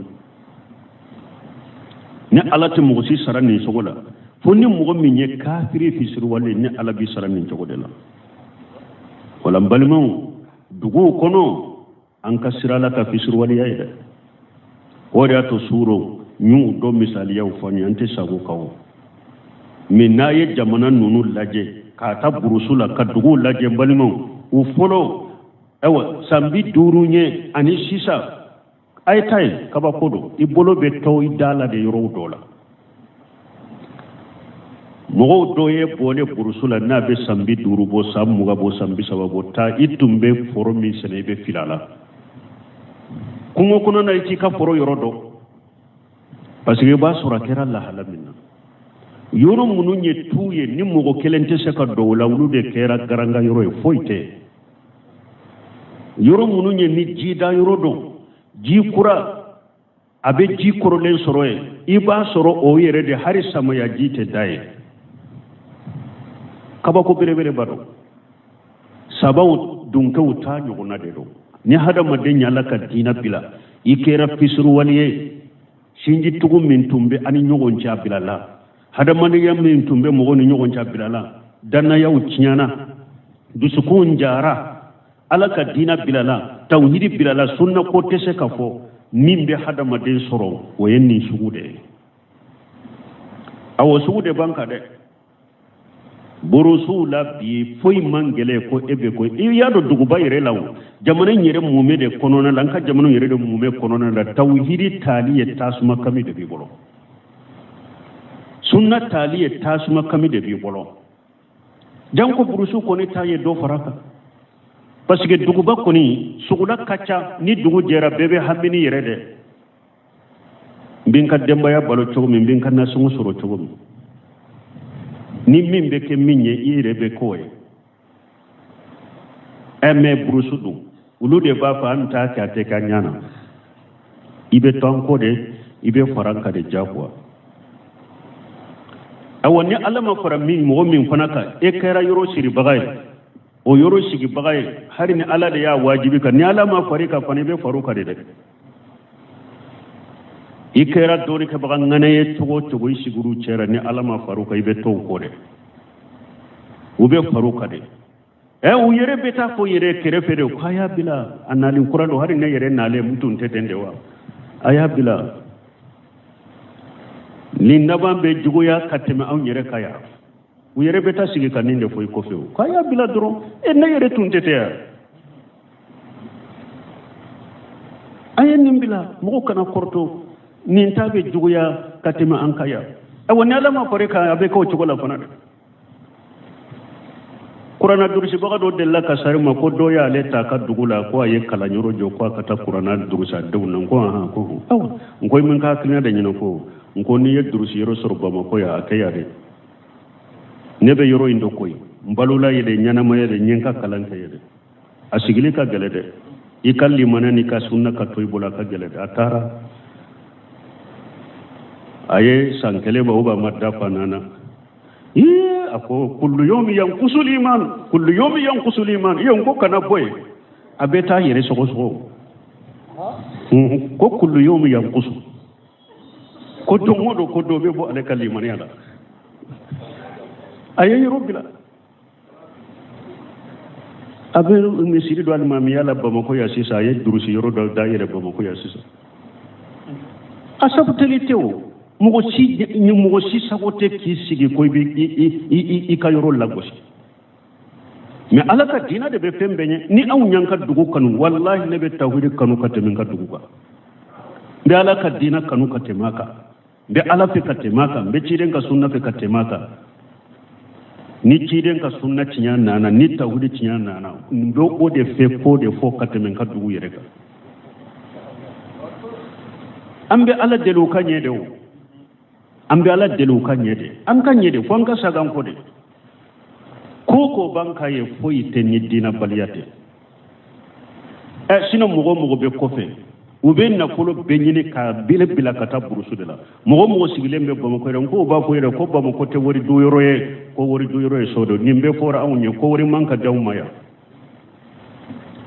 Ni Ala tɛ mɔgɔ si sara nin cogo la, fo ni mɔgɔ min ye kafiri fisiriwale, ni Ala b'i sara nin cogo de la. Wala n balimaw, Duguw kɔnɔ an ka siran Ala ka fisiriwaleya ye dɛ. O de y'a to suro n y'u dɔ misaliyaw fɔ an ye, an tɛ sago kan o. Mais n'a ye jamana ninnu lajɛ k'a ta burusu la ka duguw lajɛ, n balimaw, u fɔlɔ ayiwa san 50 ɲɛ ani sisan, a ye taa yen, kabako don. I bolo bɛ to i da la de yɔrɔw dɔ la. Mɔgɔw dɔ ye bɔlen burusu la n'a bɛ san 50 bɔ, san 20 bɔ, san 30 bɔ, taa i tun bɛ foro min sɛnɛ, i bɛ fili a la. Kungo kɔnɔna i t'i ka foro yɔrɔ dɔn, parce que i b'a sɔrɔ a kɛra lahala min na, yɔrɔ minnu ye tu ye ni mɔgɔ kelen tɛ se ka don o la, olu de kɛra garanga yɔrɔ ye, foyi tɛ. Yɔrɔ minnu ye ni jida yɔrɔ don, ji kura a bɛ ji kɔrɔlen sɔrɔ yen, i b'a sɔrɔ o yɛrɛ de hali samaya ji tɛ da yen. Kabako belebeleba don. Sabaw dunkew ta ɲɔgɔnna de don. Ni hadamaden y'Ala ka diinɛ bila, i kɛra fisiriwale ye. Sinjitugu min tun bɛ an ni ɲɔgɔn cɛ, a bilala. Hadamadenya min tun bɛ mɔgɔw ni ɲɔgɔn cɛ, a bilala. Dannayaw tiɲɛna, dusukunw jara, Ala ka diinɛ bilala, tawhidi bilala, sunna ko tɛ se ka fɔ. Min bɛ hadamaden sɔrɔ, o ye nin sugu de ye. Awɔ, sugu de b'an kan dɛ. Burusuw la bi, foyi man gɛlɛn ko e bɛ ko i y'a dɔn duguba yɛrɛ la o, jamana in yɛrɛ mumɛ de kɔnɔna la, an ka jamana yɛrɛ de mumɛ kɔnɔna la, tawhidi taali ye tasuma kami de b'i bolo, sunna taali ye tasuma kami de b'i bolo. Janko burusu kɔni ta ye dɔ fara kan, parce que duguba kɔni sugula ka ca. Ni dugu jɛra, bɛɛ bɛ hami ni yɛrɛ dɛ, n bɛ n ka denbaya balo cogo min, n bɛ n ka nasɔngɔ sɔrɔ cogo min. Ni min bɛ kɛ min ye, i yɛrɛ bɛ k'o ye. Ɛ, mais burusu dun, olu de b'a fɔ an t'a kɛ, a tɛ kɛ ɲɛ na. I bɛ to an kɔ de, i bɛ fara an kan de diyagoya. Awa, ni Ala ma fara min mɔgɔ min fana kan, e kɛra yɔrɔ siribaga ye, o yɔrɔ sigibaga ye. Hali ni Ala de y'a wajibi kan, ni Ala ma fara i kan fana, i bɛ fara o kan de dɛ. I kɛra dɔnnikɛbaga ŋana ye cogo o cogo, i sigir'u cɛra, ni Ala ma fara u kan, i bɛ to u kɔ dɛ. U bɛ fara u kan de. Ɛ, u yɛrɛ bɛ taa fɔ yɛrɛ kɛrɛfɛ de ko a y'a bila, a nalen kura don, hali ne yɛrɛ nalen n tun tɛ ten de wa, a y'a bila. Nin laban bɛ juguya ka tɛmɛ anw yɛrɛ kan yan. U yɛrɛ bɛ taa sigi ka nin de fɔ i kɔfɛ o, k'a y'a bila dɔrɔn. E, ne yɛrɛ tun tɛ ten yan, a ye nin bila, mɔgɔw kana kɔrɔtɔ, nin ta bɛ juguya ka tɛmɛ an kan yan. Ayiwa, ni Ala ma fara i kan, a bɛ kɛ o cogo la fana dɛ. Kuranna durusibaga dɔ delila ka sari ma ko dɔ y'ale ta a ka dugu la, ko a ye kalanyɔrɔ jɔ, ko a ka taa kuranna durusi a denw na. N ko ahan, ko awa, n ko i ma n ka hakilina de ɲini. Ko n ko n'i ye durusi yɔrɔ sɔrɔ Bamakɔ yan, a kɛ yan dɛ. Ne bɛ yɔrɔ in dɔn koyi, n balola yen de, ɲɛnamaya de, n ye n ka kalan kɛ yen de. A sigili ka gɛlɛ dɛ, i ka limaniya n'i ka sunna ka to i bolo, a ka gɛlɛ dɛ. A taara, a ye san kelen ba, o ba ma dafa nana. Ii, a ko kullu yomi yankusul iman, kullu yomi yankusul iman. Iyo, n ko kana bɔ yen, a bɛ taa yɛrɛ sɔgɔsɔgɔ. Ko kullu yomi yankusu, ko don o don ko dɔ bɛ bɔ ale ka limaniya la. A ye yɔrɔ bila, a bɛ misiri dɔ alimamiya la Bamakɔ yan sisan, a ye durusi yɔrɔ dɔ dayɛlɛ Bamakɔ yan sisan. A sabu teli tɛ o, mɔgɔ si sago tɛ k'i sigi ko i bɛ i ka yɔrɔ lagosi. Mais Ala ka diinɛ de bɛ fɛn bɛɛ ɲɛ. Ni anw y'an ka dugu kanu, walahi ne bɛ tawhidi kanu ka tɛmɛ n ka dugu kan, n bɛ Ala ka diinɛ kanu ka tɛmɛ a kan, n bɛ Ala fɛ ka tɛmɛ a kan, n bɛ ciden ka sunna fɛ ka tɛmɛ a kan. Ni ciden ka sunna tiɲɛ nana, ni tawhidi tiɲɛ nana, n bɛ o de fɛ k'o de fɔ ka tɛmɛ n ka dugu yɛrɛ kan. An bɛ Ala deli u ka ɲɛ de o, an bɛ Ala deli u ka ɲɛ de, an ka ɲɛ de, fo an ka sagan kɔ de. Ko ko b'an ka ye, foyi tɛ ni diinɛbaliya tɛ. Ɛ, sinon mɔgɔ o mɔgɔ bɛ kɔfɛ, u bɛ nafolo bɛɛ ɲini k'a bele bila ka taa burusu de la. Mɔgɔ o mɔgɔ sigilen bɛ Bamakɔ yɛrɛ, ko u b'a fɔ yɛrɛ ko Bamakɔ tɛ wari dun yɔrɔ ye, ko wari dun yɔrɔ ye so dɔ. Nin bɛɛ fɔra anw ye ko wari man ka di anw ma yan.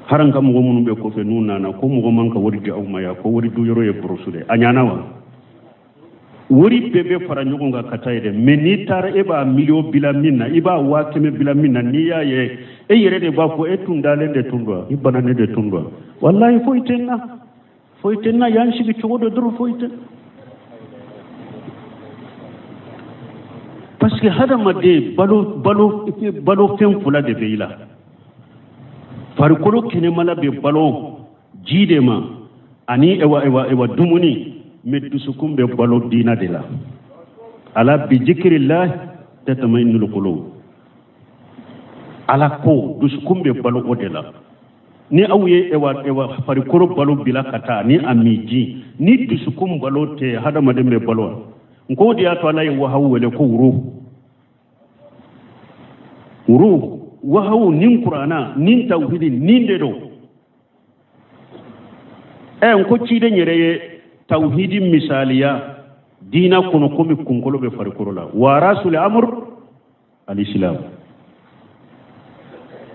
Haran ka mɔgɔ minnu bɛ kɔfɛ n'u nana, ko mɔgɔ man ka wari di aw ma yan, ko wari dun yɔrɔ ye burusu de. A ɲana wa? Wari bɛɛ bɛ fara ɲɔgɔn kan ka taa ye dɛ, mais n'i taara e b'a miliyɔn bila min na, i b'a 100 000 bila min na, n'i y'a ye e yɛrɛ de b'a fɔ e tun dalen de tun don, i bananen de tun don, walayi foyi tɛ n na, foyi tɛ n na, y'an sigi cogo dɔ dɔrɔn, foyi tɛ. Parce que hadamaden balo balo balo fɛn fila de bɛ i la. Farikolo kɛnɛmala bɛ balo ji de ma ani ewa ewa ewa dumuni, mais dusukun bɛ balo diina de la. Ala bi zikirilahi tatma'innul qulub. Ala ko dusukun bɛ balo o de la. Ni aw ye ewa ewa farikolo balo bila ka taa ni a min ji, ni dusukun balo tɛ, hadamaden bɛ balo wa? N ko o de y'a to Ala ye wahawu wele ko ruh. Ruh, wahawu ni kurana ni tawhidi ni de don. N ko ciden yɛrɛ ye tawhidi misaliya diina kɔnɔ komi kunkolo bɛ farikolo la. Wa rasul amr alisilam.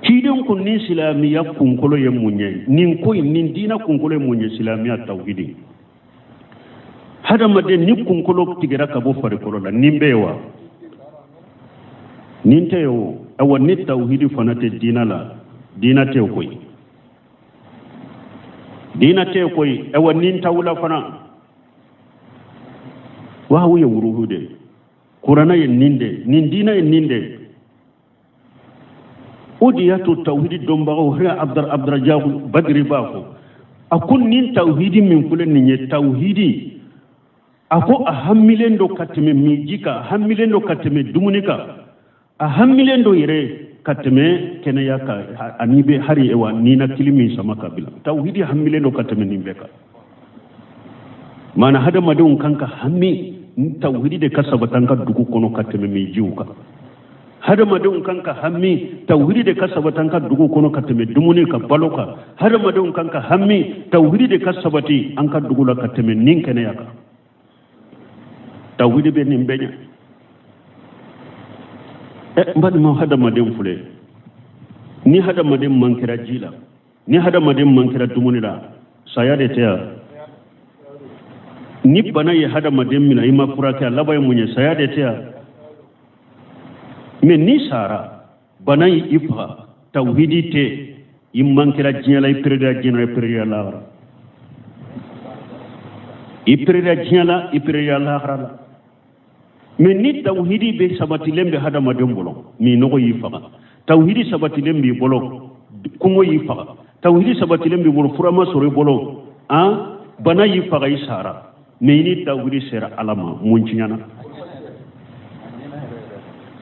Ciden ko ni silamɛya kunkolo ye mun ye? Nin ko in, nin diina kunkolo ye mun ye? Silamɛya tawhidi. Hadamaden ni kunkolo tigɛra ka bɔ farikolo la, nin bɛ yen wa? Nin tɛ yen o. Awa ni tawhidi fana tɛ diina la, diina tɛ yen koyi, diina tɛ yen koyi. Awa nin t'aw la fana, wahawu ye wuruhu de ye, kurana ye nin de, nin diina ye nin de. O de y'a to tawhidi dɔnbagaw hɛrɛ Abdurajaku Badiri b'a fɔ, a ko nin tawhidi min filɛ nin ye, tawhidi, a ko a hamilen don ka tɛmɛ minji kan, a hamilen don ka tɛmɛ dumuni kan, a hamilen don yɛrɛ ka tɛmɛ kɛnɛya kan, ani bɛ hari ewa ninakili min sama ka bila. Tawhidi hamilen don ka tɛmɛ nin bɛɛ kan. Maana hadamadenw kan ka hami tawhidi de ka sabati an ka dugu kɔnɔ ka tɛmɛ minjiw kan. Hadamadenw kan ka hami tawhidi de ka sabati an ka dugu kɔnɔ ka tɛmɛ dumuni ka balo kan. Hadamadenw kan ka hami tawhidi de ka sabati an ka dugu la ka tɛmɛ nin kɛnɛya kan. Tawhidi bɛ nin bɛɛ ɲɛ. N balimaw, hadamaden filɛ, ni hadamaden mankɛra ji la, ni hadamaden mankɛra dumuni la, saya de tɛ yan. Ni bana ye hadamaden minɛ, i ma furakɛ, a laban ye mun ye? Saya de tɛ yan. Mais n'i sara, bana y'i faga, tawhidi tɛ, i mankɛra diɲɛ la, i peredira diɲɛ la, i peredira lahara, i peredira diɲɛ la, i peredira lahara la. Mais ni tawhidi bɛ sabatilen bɛ hadamaden bolo, minnɔgɔ y'i faga, tawhidi sabatilen b'i bolo, kɔngɔ y'i faga, tawhidi sabatilen b'i bolo, fura ma sɔrɔ i bolo, an bana y'i faga, i sara. Mais ni tawhidi sera Ala ma, mun tiɲɛna?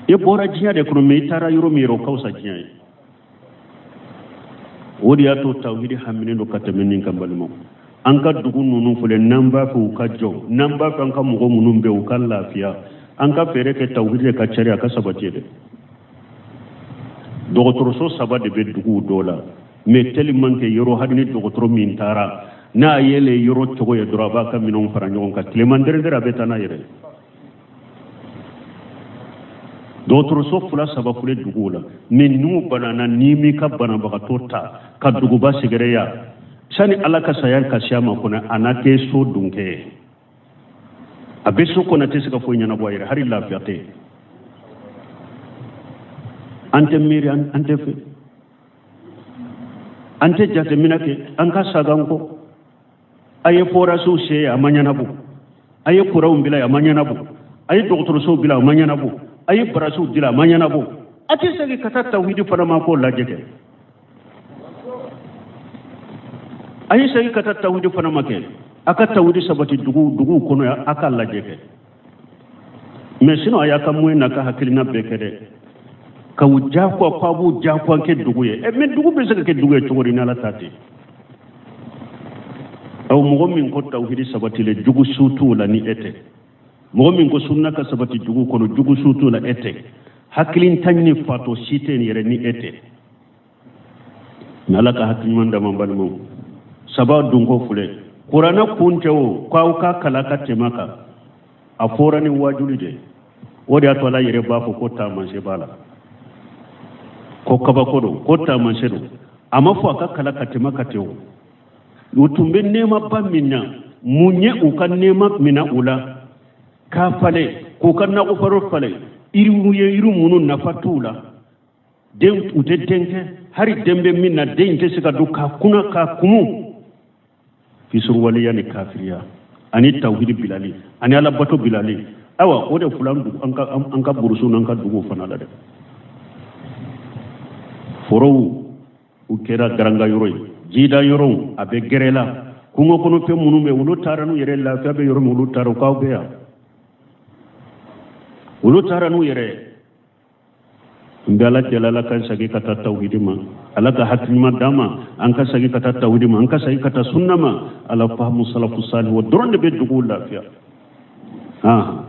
I bɔra diɲɛ de kɔnɔ, mais i taara yɔrɔ min yɛrɛ, o ka fisa diɲɛ ye. O de y'a to tawhidi haminen don ka tɛmɛ nin kan. Balimaw, an ka dugu ninnu filɛ, n'an b'a fɛ u ka jɔ, n'an b'a fɛ an ka mɔgɔ minnu bɛ u ka lafiya, an ka fɛɛrɛ kɛ tawhidi de ka cari, a ka sabati dɛ. Dɔgɔtɔrɔso saba de bɛ duguw dɔ la, mais tellement que yɔrɔ, hali ni dɔgɔtɔrɔ min taara n'a yɛlɛ yɔrɔ cogo ye dɔrɔn, a b'a ka minɛnw fara ɲɔgɔn kan, tilema dɛrɛdɛrɛ a bɛ taa n'a yɛrɛ ye. Dɔgɔtɔrɔso fila saba filɛ duguw la, mais n'u banana, n'i m'i ka banabagatɔ ta ka duguba sɛgɛrɛ yan, sani Ala ka saya ka se a ma kɔnɔ, a n'a kɛ so dunkɛ ye, a bɛ so kɔnɔ, a tɛ se ka foyi ɲɛnabɔ a yɛrɛ, hali lafiya tɛ. An tɛ miiri, an tɛ fɛ, an tɛ jateminɛ kɛ, an ka sagan kɔ. A ye forasiw se a ma ɲɛnabɔ, a ye kuranw bila a ma ɲɛnabɔ, a ye dɔgɔtɔrɔsow bila a ma ɲɛnabɔ, a ye barasiw bila a ma ɲɛnabɔ. A tɛ segin ka taa tawhidi fana ma k'o lajɛ kɛ. A ye segin ka taa tawhidi fana ma kɛ, a ka tawhidi sabati duguw kɔnɔ yan, a k'a lajɛ kɛ. Mais sinon a y'a ka moyen n'a ka hakilina bɛɛ kɛ dɛ, k'u jagoya k'a b'u jagoya kɛ dugu ye. Mais dugu bɛ se ka kɛ dugu ye cogo di n'Ala ta tɛ? Aw mɔgɔ min ko tawhidi sabatilen, jugu su t'o la ni e tɛ. Mɔgɔ min ko sunna ka sabati dugu kɔnɔ, jugu su t'o la e tɛ. Hakilintan ni fatɔ si tɛ yen yɛrɛ ni e tɛ. N'Ala ka hakili ɲuman d'an ma. Balimaw, saba dunko filɛ, kuranɛ kun tɛ o k'aw ka kalan ka tɛmɛ kan, a fɔra ni wajuli de. O de y'a to Ala yɛrɛ b'a fɔ ko taamasiyɛn b'a la, ko kabako don, ko taamasiyɛn don. A ma fɔ a ka kalan ka tɛmɛ ka ten o. U tun bɛ nɛɛmaba min na, mun ye u ka nɛɛma minɛ u la? K'a falen, k'u ka nakɔforo falen yiriw ye, yiri minnu nafa t'u la, den u tɛ den kɛ, hali den bɛ min na den tɛ se ka dun, k'a kunna k'a kumu. Fisuruwaleya ni kafiriya ani tawhidi bilali ani alabato bilali, ayiwa o de filɛ an ka burusiw n'an ka duguw fana la dɛ. Forow u kɛra garanga yɔrɔ ye, jida yɔrɔw a bɛ gɛrɛ la, kungo kɔnɔ fɛn minnu bɛ olu taara n'u yɛrɛ, lafiya bɛ yɔrɔ min olu taara, u k'aw bɛ yan, olu taara n'u yɛrɛ ye. N bɛ Ala deli, Ala k'an segin ka taa tawhidi ma, Ala ka hakili ɲuman d'an ma, an ka segin ka taa tawhidi ma, an ka segin ka taa sunna ma. Ala fahamu salafu salih, o dɔrɔn de bɛ duguw lafiya. Han.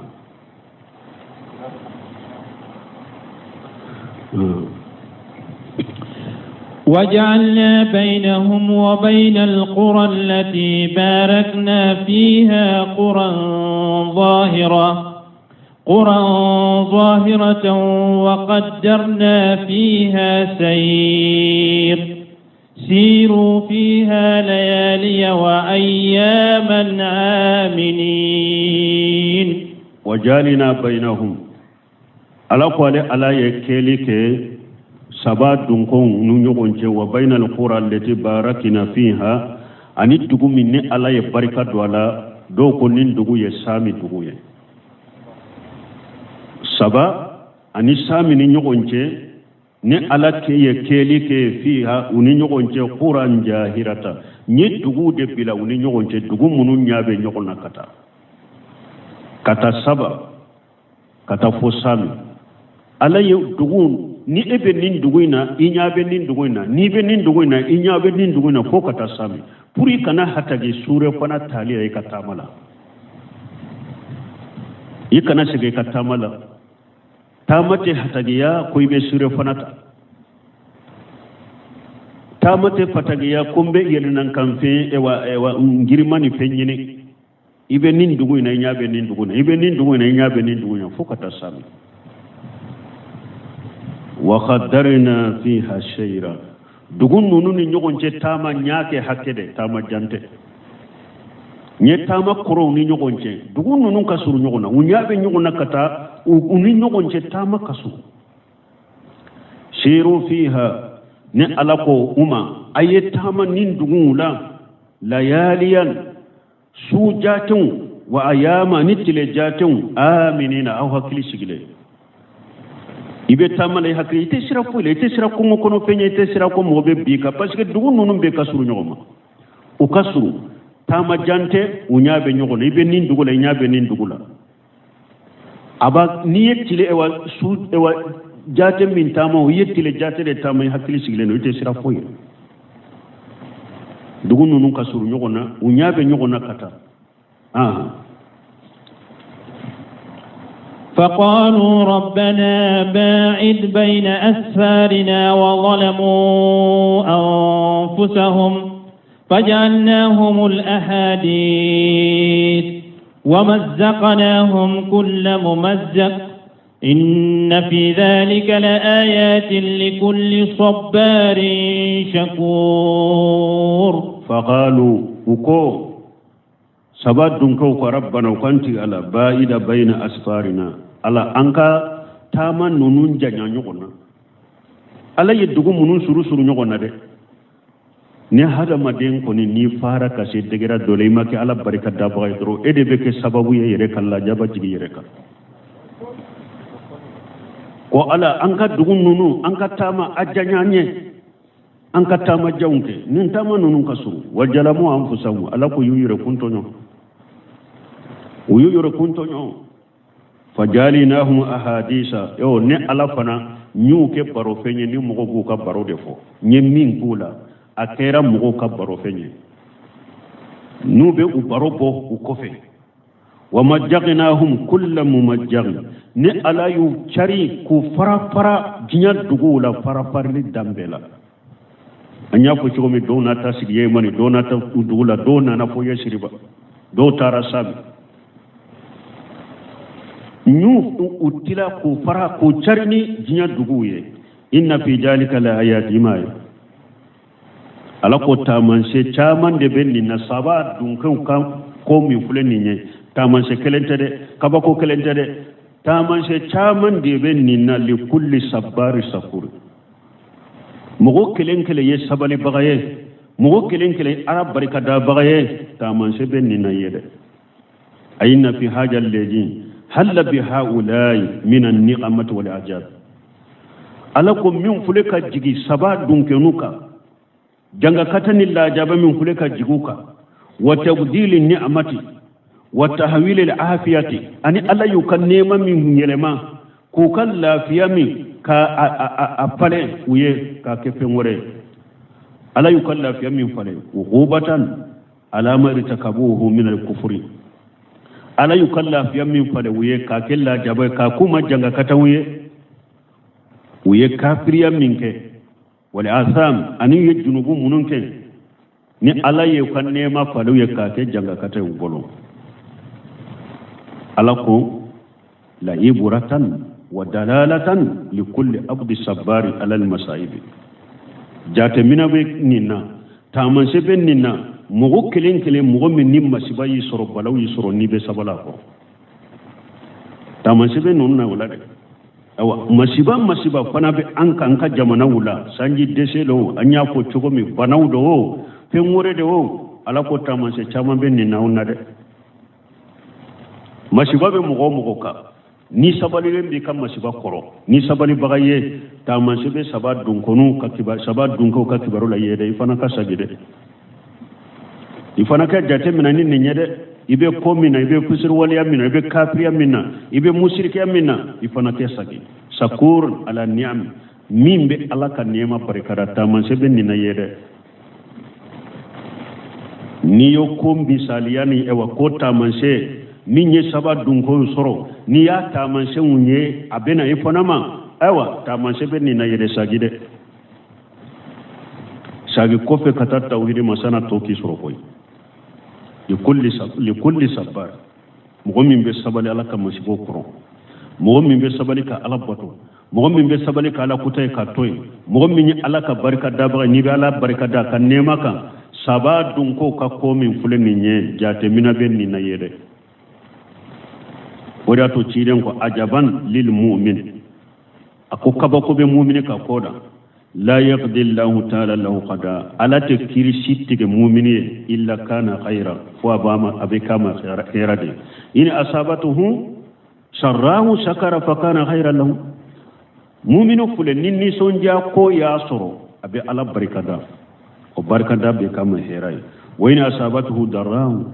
وجعلنا بينهم وبين القرى التي باركنا فيها قرى ظاهرة وقدرنا فيها سير سيروا فيها ليالي وأياما آمنين. وجعلنا بينهم, Ala ko ale Ala ye kɛli kɛ Saba dunkew n'u ɲɔgɔn cɛ, wa bayna alqura allati barakina fiha, ani dugu min ni Ala ye barika don a la. Dɔw ko nin dugu ye Sami dugu ye. Saba ani Sami ni ɲɔgɔn cɛ, ni Ala ke ye kɛli kɛ fiha u ni ɲɔgɔn cɛ, quran jahirata, n ye duguw de bila u ni ɲɔgɔn cɛ, dugu minnu ɲɛ bɛ ɲɔgɔn na ka taa Saba ka taa fo Sami. Ala ye dugu ni e bɛ nin dugu in na, i ɲɛ bɛ nin dugu in na, n'i bɛ nin dugu in na, i ɲɛ bɛ nin dugu in na, fo ka taa Sami, pour i kana hatagi surefana tali la i ka taama la, i kana segin i ka taama la. Taama tɛ hatagiya ko i bɛ surefana ta, taama tɛ fatagiya ko n bɛ yɛlɛnankanfɛn ewa ewa ngirima ni fɛn ɲini. I bɛ nin dugu in na, i ɲɛ bɛ nin dugu in na, i bɛ nin dugu in na, i ɲɛ bɛ nin dugu in na, fo ka taa Sami. Wa qaddarna fiha shayra, dugu ninnu ni ɲɔgɔn cɛ taama n y'a kɛ hakɛ de, taama jan tɛ. N ye taama kɔrɔw ni ɲɔgɔn cɛ, dugu ninnu ka surun ɲɔgɔn na, u ɲɛ bɛ ɲɔgɔn na ka taa, u ni ɲɔgɔn cɛ taama ka surun. Siru fiha, ni Ala ko u ma a ye taama nin duguw la, layaliyan, su jatew, wa ayama, ni tile jatew, aminina, aw hakili sigilen. I bɛ taama la i hakili, i tɛ sira foyi la, i tɛ sira kungo kɔnɔ fɛn ye, i tɛ sira ko mɔgɔ bɛ bin kan, parce que dugu ninnu bɛɛ ka surun ɲɔgɔn ma, u ka surun, taama jan tɛ, u ɲɛ bɛ ɲɔgɔn na, i bɛ nin dugu la, i ɲɛ bɛ nin dugu la. A ba n'i ye tile ewa su ewa jate min taama, o i ye tile jate de taama, i hakili sigilen don, i tɛ sira foyi ye. Dugu ninnu ka surun ɲɔgɔn na, u ɲɛ bɛ ɲɔgɔn na ka taa. فقالوا ربنا باعد بين أسفارنا وظلموا أنفسهم فجعلناهم الأحاديث ومزقناهم كل ممزق إن في ذلك لآيات لكل صبار شكور. فقالوا, u ko Saba dunkew ko rabbana, u kan tigi Ala, ba'ida bayna asfarina, Ala an ka taama ninnu janya ɲɔgɔn na. Ala ye dugu minnu suru suru ɲɔgɔn na dɛ, ni hadamaden kɔni n'i fara ka se degré dɔ la, i ma kɛ Ala barika dabaga ye dɔrɔn, e de bɛ kɛ sababu ye yɛrɛ ka lajaba jigin yɛrɛ kan. Ko Ala an ka dugu ninnu, an ka taama a janya an ye, an ka taama janw kɛ, nin taama ninnu ka surun. Wa jalamu anfusahum, Ala ko y'u yɛrɛ kun tɔɲɔ, u y'u yɛrɛ kun tɔɲɔ. Fajalinahum ahadisa, yo ne Ala fana n y'u kɛ barofɛn ye, ni mɔgɔw b'u ka baro de fɔ. N ye min k'u la, a kɛra mɔgɔw ka barofɛn ye, n'u bɛ u baro bɔ u kɔfɛ. Wa majjagnahum kulla mumajjagin, ni Ala y'u cari k'u fara fara diɲɛ duguw la, fara farili dan bɛɛ la. An y'a fɔ cogo min, dɔw na taa sigi Yemani, dɔw na taa dugu la, dɔw nana fo Yesiriba, dɔw taara Sami. N y'u u tila k'u fara k'u cari ni diɲɛ duguw ye. Inna fi jalika la ayati, ma ye Ala ko taamasiyɛn caman de bɛ nin na. Saba dunkew kan ko min filɛ nin ye, taamasiyɛn kelen tɛ dɛ. Kabako kelen tɛ dɛ, taamasiyɛn caman de bɛ nin na. Likulli sabari sakuri, mɔgɔ kelen kelen ye sabalibaga ye, mɔgɔ kelen kelen ala barikadabaga ye, taamasiyɛn bɛ nin na ye dɛ. A inna fi haja lezi halla bi haulai min anniqamati wal ajab. Ala ko min fule ka jigi saba dunkenu kan, jangakata ni lajaba min fule ka jigi u kan, wa tabdili ni'amati wa tahwili afiyati, ani ala y'u ka nɛɛma min yɛlɛma k'u ka lafiya min ka a falen u ye k'a kɛ fɛn wɛrɛ ye. Ala y'u ka lafiya min falen, uqubatan ala ma irtakabuhu min al-kufri, ala y'u ka lafiya min falen u ye k'a kɛ lajaba ye, k'a k'u ma jangakataw ye, u ye kafiriya min kɛ, wal asam, ani u ye junubu minnu kɛ, ni ala ye u ka nɛɛma falen u ye k'a kɛ jangakata ye u bolo. Ala ko la iburatan wa dalalatan likulli abdi sabari alal masaibi. Jateminɛ bɛ nin na, taamasiyɛn bɛ nin na, mɔgɔ kelen kelen, mɔgɔ min ni masiba y'i sɔrɔ, balaw y'i sɔrɔ, n'i bɛ sabali a kɔrɔ, taamasiyɛn bɛ ninnu na o la dɛ. Ayiwa, masiba masiba fana bɛ an kan an ka jamanaw la, sanji dɛsɛ don, an y'a fɔ cogo min, banaw don o, fɛn wɛrɛ de o, ala ko taamasiyɛn caman bɛ nin na anw na dɛ. Masiba bɛ mɔgɔ o mɔgɔ kan, ni sabalilen b'i ka masiba kɔrɔ, ni sabalibaga ye, taamasiyɛn bɛ saba dunkɔnw ka kibaru, saba dunkew ka kibaru la ye dɛ. I fana ka sagi dɛ, i fana ka jate minɛ ni nin ye dɛ. I bɛ ko min na, i bɛ kusiriwaleya min na, i bɛ kafiriya min na, i bɛ musirikiya min na, i fana kɛ sagi. Sakur ala ni'am, min bɛ ala ka nɛɛma barikada, taamasiyɛn bɛ nin na ye dɛ. N'i y'o ko misaliya ni ɛwa ko taamasiyɛn min ye saba dunkow sɔrɔ, n'i y'a taamasiyɛnw ye, a bɛ na i fana ma. Ayiwa, taamasiyɛn bɛ nin na yɛrɛ, sagi dɛ, sagi kɔfɛ ka taa tawhidi ma sana tɔ k'i sɔrɔ koyi. Likulli sabar, mɔgɔ min bɛ sabali ala ka masibaw kɔrɔ, mɔgɔ min bɛ sabali ka ala bato, mɔgɔ min bɛ sabali ka ala kuta ye ka to yen, mɔgɔ min ye ala ka barika dabaga, n'i bɛ ala barika da ka nɛɛma kan, saba dunkow ka ko min filɛ nin ye, jateminɛ bɛ nin na ye dɛ. O de y'a to ciden ko ajaban lil mu'min, a ko kabako bɛ mumini ka ko da. La yaqdi Allahu ta'ala lahu qada, ala tɛ kiri si tigɛ mumini ye illa kana khayra, fo a b'a ma, a bɛ k'a ma hɛrɛ de. In asabatuhu sarrahu shakara fa kana khayra lahu. Mumini filɛ, ni nisɔndiya ko y'a sɔrɔ, a bɛ ala barikada, o barikada bɛ k'a ma hɛrɛ ye. Wa in asabatuhu darrahu,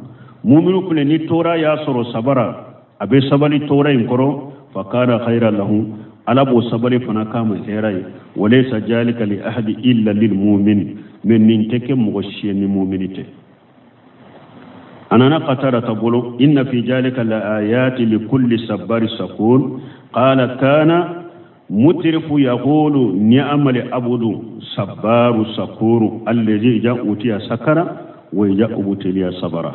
mumini filɛ, ni tɔɔrɔ y'a sɔrɔ, sabara, a bɛ sabali tɔɔrɔ in kɔrɔ, fa kana khayra lahu, ala b'o sabali fana k'a ma hɛrɛ ye. Walaysa jalika li ahadi illa lil mu'min, mais nin tɛ kɛ mɔgɔ si ye ni mumini tɛ. A nana Qatada bolo, inna fi jalika la ayati li kulli sabari sakur. Qala kana mutrifu yaqulu ni'ama li abudu sabaru sakuru allazi ija utiya sakara wa ija ubutiliya sabara.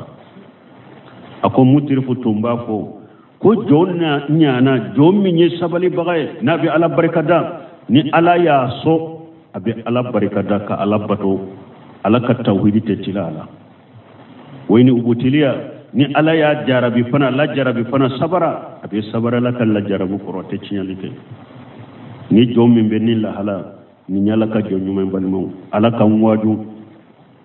A ko mutrifu tun b'a fɔ ko jɔn na ɲana, jɔn min ye sabalibaga ye, n'a bɛ ala barikada, ni ala y'a sɔn, a bɛ ala barikada ka ala bato, ala ka tawhidi tɛ tila a la. Wa in ubutiliya, ni ala y'a jarabi fana, lajarabi fana, sabara, a bɛ sabara ala ka lajarabi kɔrɔ, tɛ tiɲɛli kɛ. Ni jɔn min bɛ ni lahala ni ala ka jɔn ɲuman, balimaw, ala ka n waaju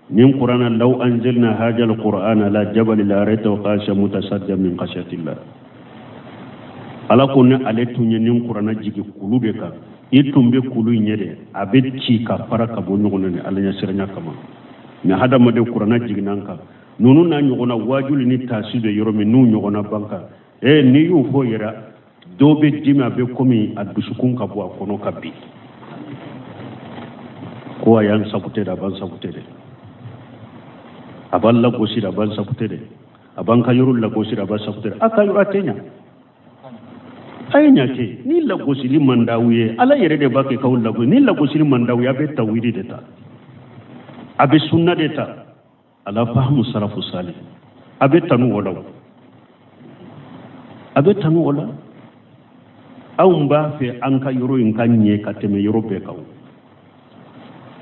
nin qur'ana. Law anzalna hadha alqur'ana ala jabal la ra'aytahu khashi'an mutasaddian min khashyatillah. Ala ko ni ale tun ye nin qur'ana jigi kulu de kan, i tun bɛ kulu in ye dɛ, a bɛ ci ka fara ka bɔ ɲɔgɔn na ni ala ɲɛsiranya kama. Mɛ hadamaden, qur'ana jiginna an kan, ninnu n'a ɲɔgɔnna waajuli ni taasi bɛ yɔrɔ min, n'u ɲɔgɔnna ban kan, n'i y'o fɔ yɛrɛ, dɔw bɛ dimi, a bɛ komi a dusukun ka bɔ a kɔnɔ ka bin, ko a y'an sago tɛ dɛ, a b'an sago tɛ dɛ, a b'an lagosi dɛ, a b'an sago tɛ dɛ, a b'an ka yɔrɔ lagosi dɛ, a b'an sago tɛ dɛ, a ka yɔrɔ a tɛ ɲa, a ye ɲa kɛ. Ni lagosili man d'aw ye, ala yɛrɛ de b'a kɛ k'aw lagosi. Ni lagosili man d'aw ye, a bɛ tawhidi de ta, a bɛ sunna de ta, ala fahamu sarafu sali, a bɛ tanu o la, a bɛ tanu o la. Anw b'a fɛ an ka yɔrɔ in ka ɲɛ ka tɛmɛ yɔrɔ bɛɛ kan.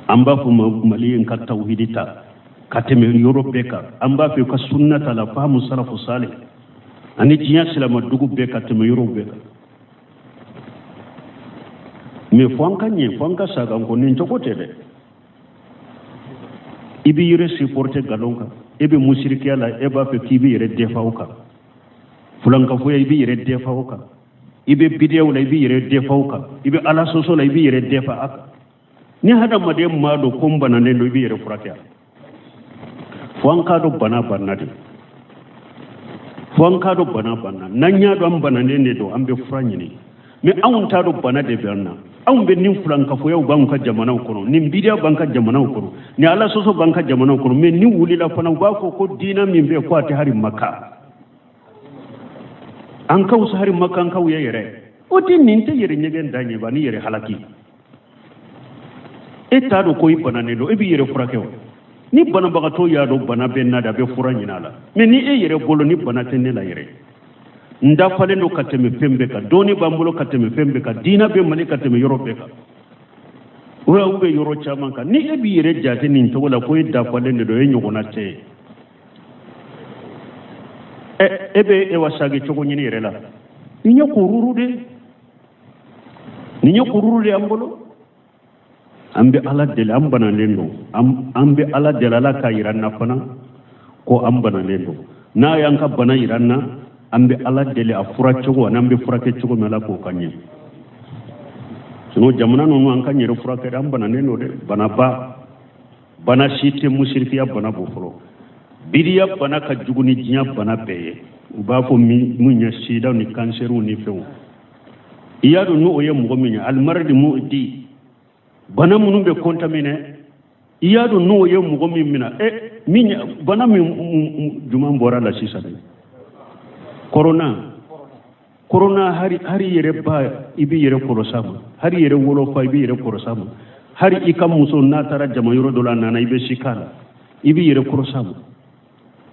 An b'a fɔ Mali in ka tawhidi ta ka tɛmɛ yɔrɔ bɛɛ kan. An b'a fɛ ka sunna ta, la fahamu sarafu sali. Ani diɲɛ silama dugu bɛɛ ka tɛmɛ yɔrɔw bɛɛ kan. Mais fo an ka ɲɛ, fo an ka sagan kɔ, nin cogo tɛ dɛ. I b'i yɛrɛ supporter nkalon kan, e bɛ musirikiya la, e b'a fɛ k'i b'i yɛrɛ defa o kan. Fulankafoya, i b'i yɛrɛ defa o kan. I bɛ bidiyaw la, i b'i yɛrɛ defa o kan. I bɛ ala sɔsɔ la, i b'i yɛrɛ defa a kan. Ni hadamaden m'a dɔn ko n bananen don, i b'i yɛrɛ furakɛ. Fo an k'a dɔn bana banna de. Fo an k'a dɔn bana banna. N'an y'a dɔn an bananen de don, an bɛ fura ɲini. Mais anw t'a dɔn bana de bɛ an na. Anw bɛ nin fulankafoyaw b'anw ka jamanaw kɔnɔ, nin bidiya b'an ka jamanaw kɔnɔ, nin ala sɔsɔ b'an ka jamanaw kɔnɔ. Mais ni wulila fana, u b'a fɔ ko diinɛ min bɛ yen ko a tɛ hali Maka. An ka wusa hali makankaw ye yɛrɛ. O tɛ nin tɛ yɛrɛ ɲɛgɛn da ɲɛ ba ni yɛrɛ halaki. E t'a dɔn ko i bananen don, e b'i yɛrɛ furakɛ o. Ni banabagatɔ y'a dɔn bana bɛ n na de, a bɛ fura ɲini a la. Mais ni e yɛrɛ bolo ni bana tɛ ne la yɛrɛ, n dafalen don ka tɛmɛ fɛn bɛɛ kan, dɔnni b'an bolo ka tɛmɛ fɛn bɛɛ kan, diinɛ bɛ Mali ka tɛmɛ yɔrɔ bɛɛ kan, o y'aw bɛ yɔrɔ caman kan. Ni e b'i yɛrɛ jate nin cogo la ko e dafalen de don, e ɲɔgɔnna tɛ yen. E bɛ e wa sagi cogo ɲini yɛrɛ la. Nin ye kururu de, nin ye kururu de an bolo. An bɛ Ala deli, an banalen don. An bɛ Ala deli, Ala k'a yira an na fana ko an banalen don. N'a y'an ka bana yira an na, an bɛ Ala deli a fura cogo ani an bɛ furakɛ cogo min, Ala k'o ka ɲɛ. Sinon jamana ninnu, an ka yɛrɛ furakɛ, an bananen don dɛ. Banaba, bana si tɛ musirikiya bana bɔ fɔlɔ. Bidiya bana ka jugu ni diɲɛ bana bɛɛ ye. U b'a fɔ min ye sida ni kansɛriw ni fɛnw. I y'a dɔn n'o ye mɔgɔ min ye alimaradi mu'di, bana minnu bɛ contaminer, i y'a dɔn n'o ye mɔgɔ min minɛ, min bana min jumɛn bɔra la sisan dɛ, corona. Corona hari hari yɛrɛ ba i b'i yɛrɛ kɔlɔsi a ma, hari yɛrɛ wolofa i b'i yɛrɛ kɔlɔsi a ma, hari i ka muso n'a taara jama yɔrɔ dɔ la a nana i bɛ si k'a la, i b'i yɛrɛ kɔlɔsi a ma.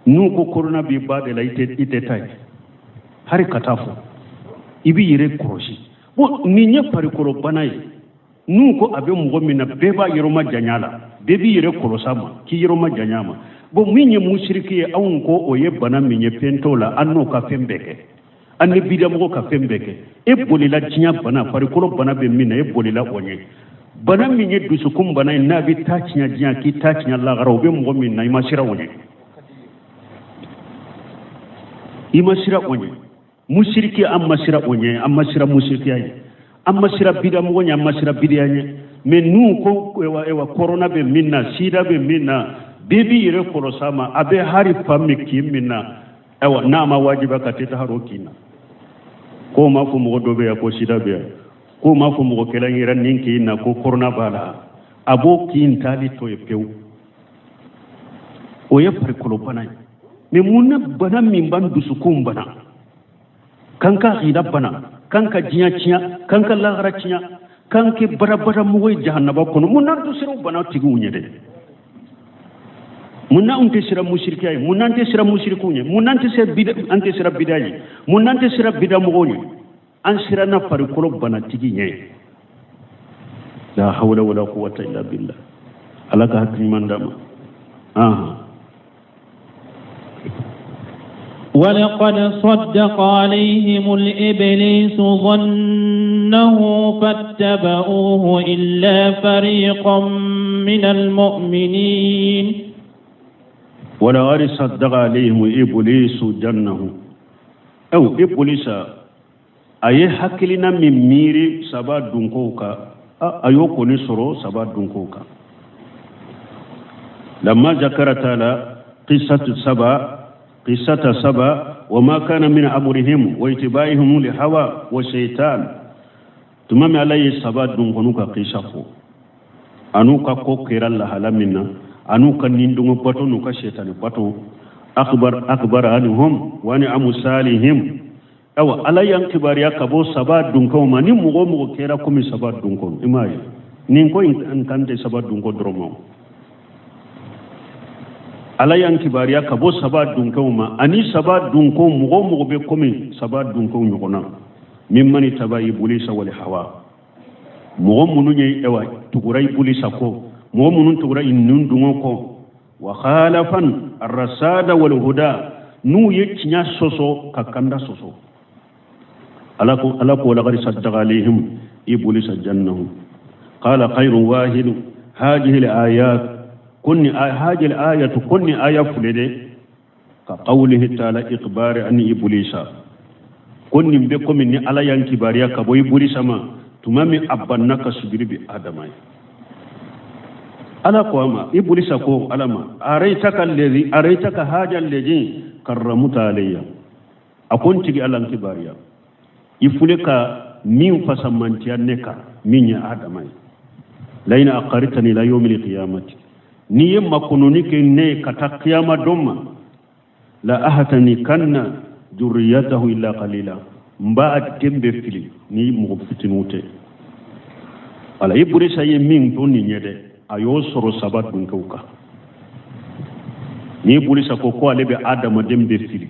N'u ko corona b'i ba de la, i tɛ taa yen hari ka taa fɔ, i b'i yɛrɛ kɔlɔsi. Bon, nin ye farikolo bana ye. N'u ko a bɛ mɔgɔ min na, bɛɛ b'a yɔrɔ ma janya la, bɛɛ b'i yɛrɛ kɔlɔsi a ma, k'i yɔrɔ ma janya a ma. Bon, min ye musiriki ye, anw ko o ye bana min ye, fɛn t'o la, an n'o ka fɛn bɛɛ kɛ, an ni bidamɔgɔ ka fɛn bɛɛ kɛ. E bolila diɲɛ bana, farikolo bana bɛ min na, e bolila o ɲɛ. Bana min ye dusukun bana ye, n'a bɛ taa tiɲɛ diɲɛ k'i taa tiɲɛ lagara, o bɛ mɔgɔ min na, i ma siran o ɲɛ, i ma siran o ɲɛ. Musiriki, an ma siran o ɲɛ, an ma siran musirikiya ɲɛ, an ma siran bidamɔgɔ ɲɛ, an ma siran bidiya ɲɛ. Mais n'u ko ewa corona bɛ min na, sida bɛ min na, bɛɛ b'i yɛrɛ kɔlɔsi a ma. A bɛ hari fa min kin min na, ayiwa, n'a ma wajiba ka tɛ taa o kin na. K'o ma fɔ mɔgɔ dɔ bɛ yan ko sida bɛ yan, k'o ma fɔ mɔgɔ kelen yɛrɛ nin kin na ko corona b'a la, a b'o kin taali to yen pewu. O ye farikolo bana ye. Mais mun na bana min b'an dusukun bana, k'an ka akida bana, k'an ka diɲɛ tiɲɛ, k'an ka lahara tiɲɛ, k'an kɛ barabara mɔgɔ ye jahanaba kɔnɔ, mun n'an tɛ siran bana tigiw ɲɛ dɛ? Mun n'anw tɛ siran musirikiya ye? Mun n'an tɛ siran musirikiw ɲɛ? Mun n'an tɛ siran bida, an tɛ siran bida ye? Mun n'an tɛ siran bida mɔgɔw ɲɛ? An siranna farikolo banatigi ɲɛ. La hawla wala quwwata illa billah. Ala ka hakili ɲuman d'an ma. ولقد صدق عليهم الإبليس ظنه فاتبعوه إلا فريقا من المؤمنين. ولقد صدق عليهم إبليس ظنه. أو إبليس a ye hakilina min miiri saba dunkow kan, a y'o kɔni sɔrɔ saba dunkow kan. Lamma zakara taala qissatu saba, qissata saba wa ma kana min amrihim wa ittibaihim li hawa wa shaitan. Tuma min Ala ye saba dunkonu ka kisa fɔ, an'u ka ko kɛra lahala min na, an'u ka nindongo bato n'u ka shaitani bato, akbar anhum wa ni amsalihim. Awa, Ala y'an kibaruya ka bɔ saba dunkaw ma. Ni mɔgɔ o mɔgɔ kɛra komi saba dunkaw, i m'a ye nin ko in kan tɛ saba dunko dɔrɔn ma. Ala y'an kibaruya ka bɔ saba dunkaw ma, ani saba dunko mɔgɔ o mɔgɔ bɛ komi saba dunkaw ɲɔgɔn na. Mimman ittaba iblisa wal hawa, mɔgɔ minnu ye ewa tugura iblisa kɔ, mɔgɔ minnu tugura nindungo kɔ, wa khalafan arrasada wal huda, N'u ye tiɲɛ sɔsɔ ka kanda sɔsɔ, Ala ko, Ala ko laqad saddaqa alayhim iblisa jannahu qala khayrun wahidu hadihi al-ayat kunni hadihi al-ayatu kunni aya fule de ka qawlihi ta'ala ikhbari an iblisa ko nin bɛ komi ni Ala y'an kibaruya ka bɔ Iblisa ma tuma min a banna ka sujudi bi Adama ye. Ala ko a ma, Iblisa ko Ala ma, araytaka alladhi araytaka hada alladhi karramuta alayya. A ko n tigi Ala, n kibaruya, i fule ka min fasamantiya ne kan, min ye Adama ye, layina akaritani ila yawmil qiyamati, n'i ye makononi kɛ ne ye ka taa kiyama don ma, la ahatani kanna juriyatahu illa qalila, n b'a den bɛɛ fili ni mɔgɔ fitiniw tɛ. Wala Iblisa ye min to nin ye dɛ, a y'o sɔrɔ saba dunkew kan. Ni Iblisa ko ko ale bɛ adamaden bɛɛ fili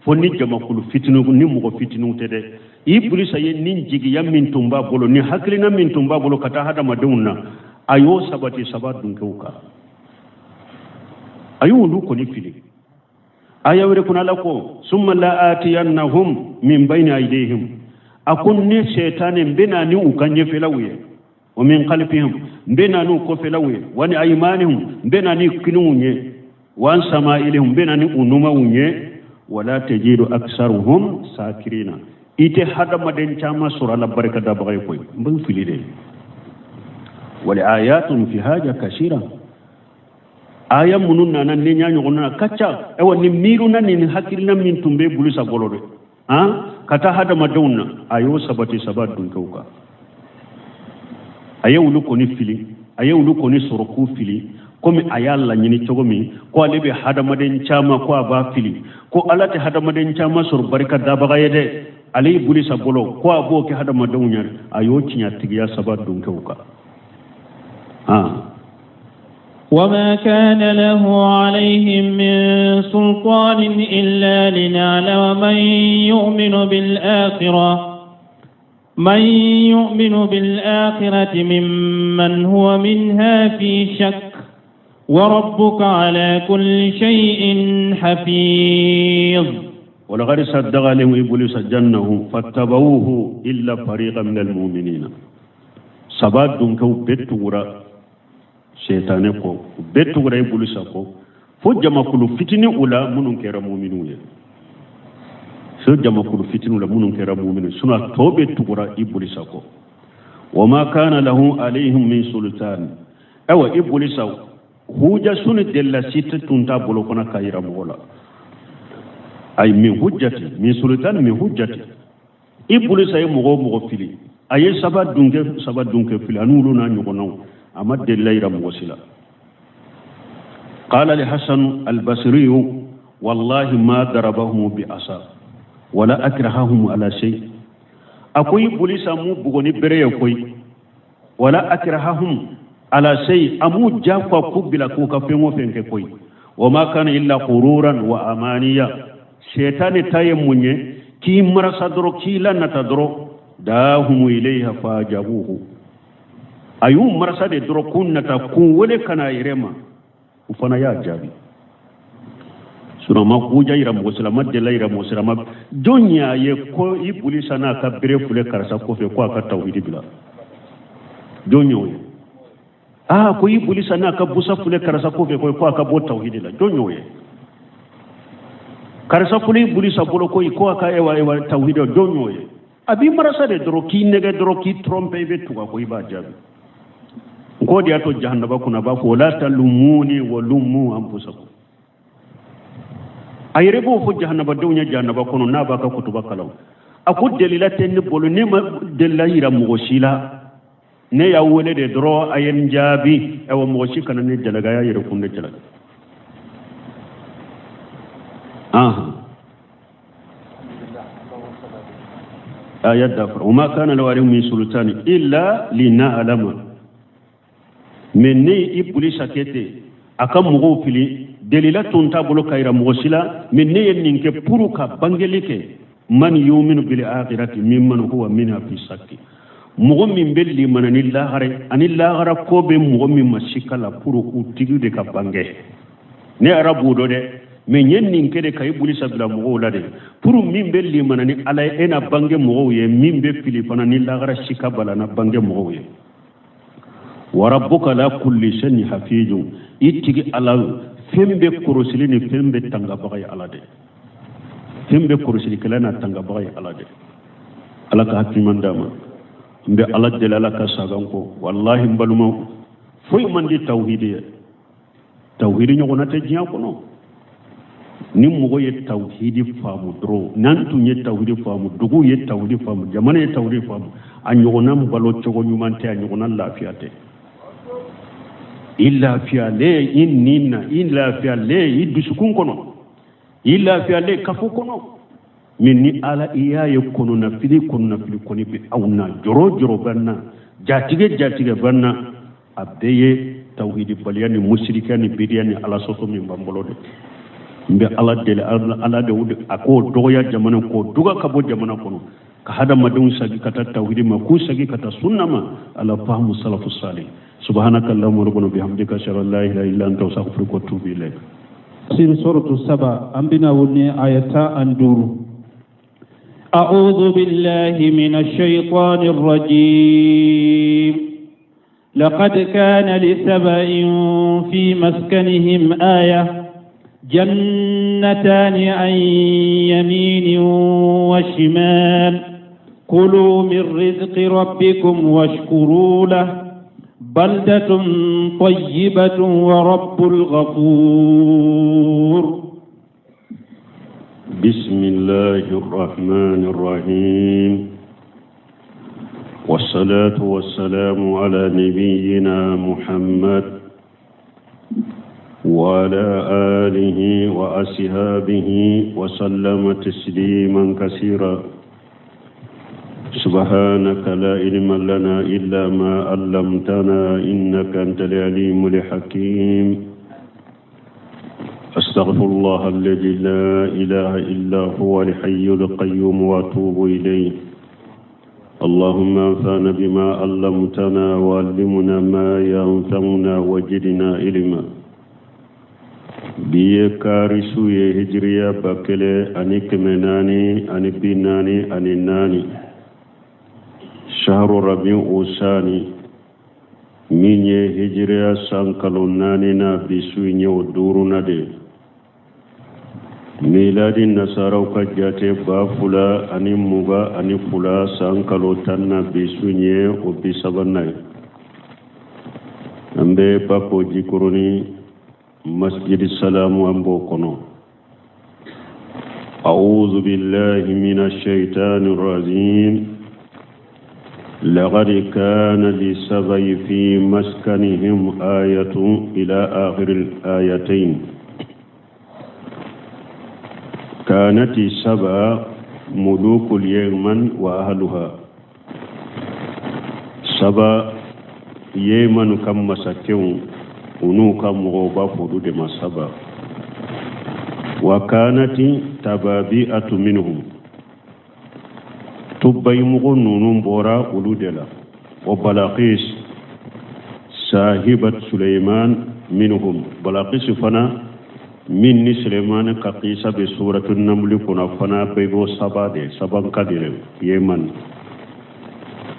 fo ni jamakulu fitiniw ni mɔgɔ fitiniw tɛ dɛ, Iblisa ye nin jigiya min tun b'a bolo, ni hakilina min tun b'a bolo ka taa hadamadenw na, a y'o sabati saba dunkew kan, a y'olu kɔni fili. Aya wɛrɛ kɔnɔ, Ala ko summa la atiyannahum min bayni aydihim, a ko ne sɛtanɛ n bɛ na ni u ka ɲɛfɛlaw ye, wa min khalfihim, n bɛ na n'u kɔfɛlaw ye, wa ni aymanihim, n bɛ na ni kiniw ye, wa an samailihim, n bɛ na ni u numanw ye, wala tajidu aksaruhum sakirina, i tɛ hadamaden caman sɔrɔ Ala barika dabaga ye koyi, n b'u fili de. Wal ayatun fi haja kasira, aya minnu nana ni ɲa ɲɔgɔn na ka ca. Ayiwa, nin miiruna nin hakilina min tun bɛ Iblisa bolo dɛ, han, ka taa hadamadenw na, a y'o sabati saba dunkew kan. A ye olu kɔni fili, a ye olu kɔni sɔrɔ k'u fili, komi a y'a laɲini cogo min ko ale bɛ hadamaden caman ko a b'a fili, ko Ala tɛ hadamaden caman sɔrɔ barika dabaga ye dɛ, ale Iblisa bolo ko a b'o kɛ hadamadenw ɲɛ, a y'o tiɲɛtigiya saba dunkew kan. Han. وما كان له عليهم من سلطان إلا لنعلم من يؤمن بالآخرة ممن هو منها في شك وربك على كل شيء حفيظ. ولقد صدق عليهم إبليس ظنه فاتبعوه إلا فريقا من المؤمنين. Saba dunkew bɛɛ tugura sɛtanɛ kɔ, u bɛɛ tugura Iblisa kɔ, fo jamakulu fitinin u la minnu kɛra muminiw ye, fo jamakulu fitinin u la minnu kɛra muminiw, sinon a tɔ bɛɛ tugura Iblisa kɔ. Wama kana lahu alayhim min sultan, ayiwa, Iblisa huja suni delila si tun t'a bolo fana k'a yira mɔgɔ la, ay min hujjati min sultan min hujjati. Iblisa ye mɔgɔ o mɔgɔ fili, a ye saba dunkɛ, saba dunkɛ fili, ani olu n'a ɲɔgɔnnaw, a ma delila yira mɔgɔ si la. قال الحسن البصري والله ما ضربهم بعصا ولا أكرههم على شيء. A ko Iblisa m'u bugɔ ni bere ye koyi, ولا أكرههم على شيء, a m'u jagoya k'u bila k'u ka fɛn o fɛn kɛ koyi. وما كان إلا غرورا وأماني, sɛtanɛ ta ye mun ye? K'i marasa dɔrɔn, k'i lanata dɔrɔn, دعاهم إليها فأجابوه, a y'u marasa de dɔrɔn k'u nata k'u wele ka na a yɛrɛ ma, u fana y'a jaabi. Sinon ma kuja yira mɔgɔ si la, ma delila yira mɔgɔ si la. Ma jɔn y'a ye ko Iblisa n'a ka bere fule karisa kɔfɛ ko a ka tawhidi bila? Jɔn y'o ye? Aa, ko Iblisa n'a ka busa fule karisa kɔfɛ ko a ka bɔ tawhidi la, jɔn y'o ye? Karisa fule Iblisa bolo ko a ka ewa ewa tawhidi, jɔn y'o ye? A b'i marasa de dɔrɔn, k'i nɛgɛ dɔrɔn, k'i tromper, i bɛ tugu a kɔ, i b'a jaabi. N k'o de y'a to jahanaba kɔnɔ a b'a fɔ ولا تلوموني ولوموا أنفسكم. A yɛrɛ b'o fɔ jahanabadenw ye jahanaba kɔnɔ n'a b'a ka kutuba kalan. A ko delila tɛ ne bolo, ne ma delila yira mɔgɔ si la, ne y'a wele de dɔrɔn, a ye n jaabi. Ayiwa, mɔgɔ si kana ne jalaki, a y'a yɛrɛ kun de jalaki. Ahan, aya dafara. وما كان له عليهم من سلطان إلا لنعلم. Mais ne Iblisa kɛ ten a ka mɔgɔw fili, delila tun t'a bolo ka yira mɔgɔ si la, mais ne ye nin kɛ pour ka bangeli kɛ من يؤمن بالآخرة ممن هو منها في شك, mɔgɔ min bɛ limana ni lahara ani lahara ko bɛ mɔgɔ min ma sika la, pour k'u tigi de ka bange. Ne arabu dɔ dɛ. Mais n ye nin kɛ de ka ibulisa bila mɔgɔw la de pour min bɛ limana ni ala ye e na bange mɔgɔw ye min bɛ fili fana ni lagara sika b'a la na bange mɔgɔw ye wa rabbuka ala kulli shay'in hafizun i tigi ala fɛn bɛɛ korosili ni fɛn bɛɛ tangabaga ye ala de fɛn bɛɛ korosilikɛla n'a tangabaga ye ala de ala ka hakili ɲuman d'an ma n bɛ ala deli ala ka sagan kɔ walahi n balimaw foyi man di tawhidi ye tawhidi ɲɔgɔnna tɛ diɲɛ kɔnɔ ni mɔgɔ ye tawhidi faamu dɔrɔn n'an tun ye tawhidi faamu duguw ye tawhidi faamu jamana ye tawhidi faamu a ɲɔgɔnna balo cogo ɲuman tɛ a ɲɔgɔnna lafiya tɛ i lafiyalen i nin na i lafiyalen i dusukun kɔnɔ i lafiyalen kafo kɔnɔ mais ni ala i y'a ye kɔnɔnafili kɔnɔnafili kɔni bɛ aw na jɔrɔ jɔrɔ b'an na jatigɛ jatigɛ b'an na a bɛɛ ye tawhidibaliya ni musirikiya ni bidiya ni ala sɔsɔ min b'an bolo de n bɛ ala deli ala de o de a k'o dɔgɔya jamana k'o duga ka bɔ jamana kɔnɔ ka hadamadenw sagi ka taa tawhidi ma k'u sagi ka taa sunna ma ala fahamu salafu salih subhanaka allahumma rabbana bihamdika ashhadu an la ilaha illa anta astaghfiruka wa atubu ilayk Tafsir suratu saba an bɛna o ni aya 15 أعوذ بالله من الشيطان الرجيم لقد كان لسبأ في مسكنهم آية جنتان عن يمين وشمال كلوا من رزق ربكم واشكروا له بلدة طيبة ورب الغفور بسم الله الرحمن الرحيم والصلاة والسلام على نبينا محمد وعلى آله وأصحابه وسلم تسليما كثيرا سبحانك لا علم لنا إلا ما علمتنا إنك أنت العليم الحكيم أستغفر الله الذي لا إله إلا هو الحي القيوم وأتوب إليه اللهم انفعنا بما علمتنا وعلمنا ما ينفعنا وجدنا علما bi ye kari su ye hijiriya 1444 shahru rabiu sani min ye hijiriya san kalo naani na bi su in ye o duuruna de ye miladi nasaraw ka jate 2022 san kalo 10 na bi su in ye o bi sabanan ye an bɛ bako jikɔrɔni masjidi salamu an b'o kɔnɔ أعوذ بالله من الشيطان الرجيم لقد كان لسبأ في مسكنهم آية إلى آخر الآيتين كانت سبأ ملوك اليمن وأهلها saba yemanu ka masakɛw u n'u ka mɔgɔw b'a fɔ olu de ma saba wa kanati tababi'atu minhum tubayi mɔgɔ ninnu bɔra olu de la wa balakis sahibat suleiman minhum balakis fana min ni suleiman ka kisa bɛ suratu namuli kɔnɔ fana bɛ bɔ saba de sabanka de yeman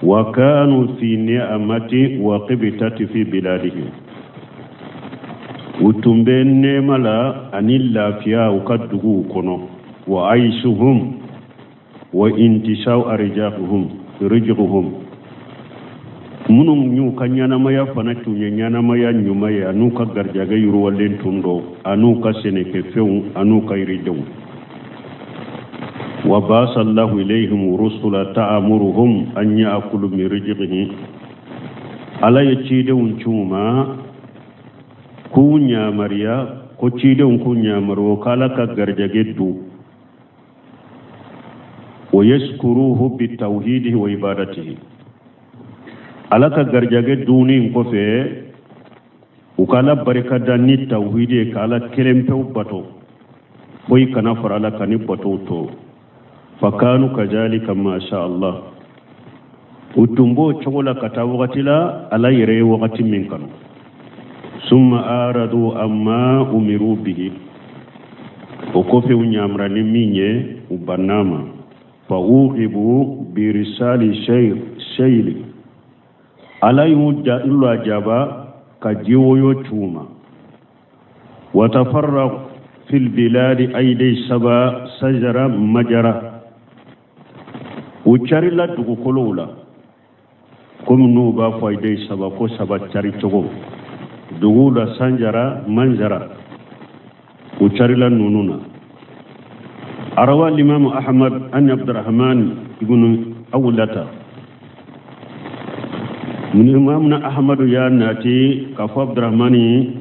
wa kanu fi ni'amati wa qibtati fi biladihim u tun bɛ nɛɛma la ani lafiya u ka duguw kɔnɔ wa aishuhum wa intishaw arjaquhum rizquhum minnu y'u ka ɲɛnamaya fana tun ye ɲɛnamaya ɲuman ye an'u ka garijɛgɛ yiriwalen tun don an'u ka sɛnɛkɛfɛnw an'u ka yiridenw wa ba'asa Allahu ilayhim rusula ta'amuruhum an ya'kulu min rizqihi ala ye cidenw ci u ma k'u ɲamariya ko cidenw k'u ɲamariya k'ala ka garijɛgɛ dun wa yashkuruhu bitawhidihi wa ibadatihi ala ka garijɛgɛ dunni kɔfɛ u ka ala barika da ni tawhidi ye ka ala kelen pewu bato foyi kana fara ala kan ni batow to fakanu kazalika masha Allah u tun b'o cogo la ka taa wagati la ala yɛrɛ ye wagati min kanu summa aradu amma umiru bihi O kɔfɛ, u ɲamura ni min ye, u banna ma. Fa uqibu birisali seyili, Ala y'u lajaba ka jiwoyo c'u ma. Watafarraq fil biladi ayidi saba sajara majara, u carila dugukolow la, komi n'u b'a fɔ ayidi saba ko saba cari cogo duguw la, sanjara manjara, u carila ninnu na. Arawa limamu Ahmad ani Abdurahman ibnu Awulata, Imamuna Ahmadu y'a nati k'a fɔ Abdurahmani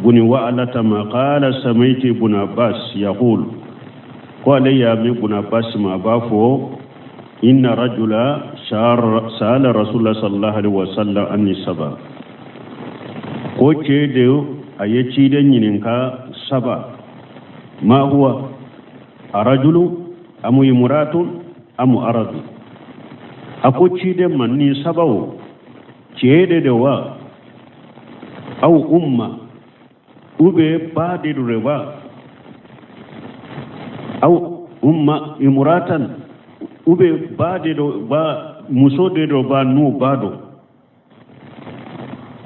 buni Wa'alata ma, qala samaiti ibn Abbas yaqul, ko ale y'a mɛn Ibn Abbas ma, a b'a fɔ: inna rajula sa'ala Rasulullah sallallahu alaihi wasallam anni saba, ko cɛ de a ye ciden ɲininka saba: ma huwa arajulu amu imratun amu aradu? A ko ciden ma, nin saba o, cɛ de de wa, aw umma ou bien ba de do wa, aw umma imratan ou bien ba de do ba, muso de do ba, n'u ba do,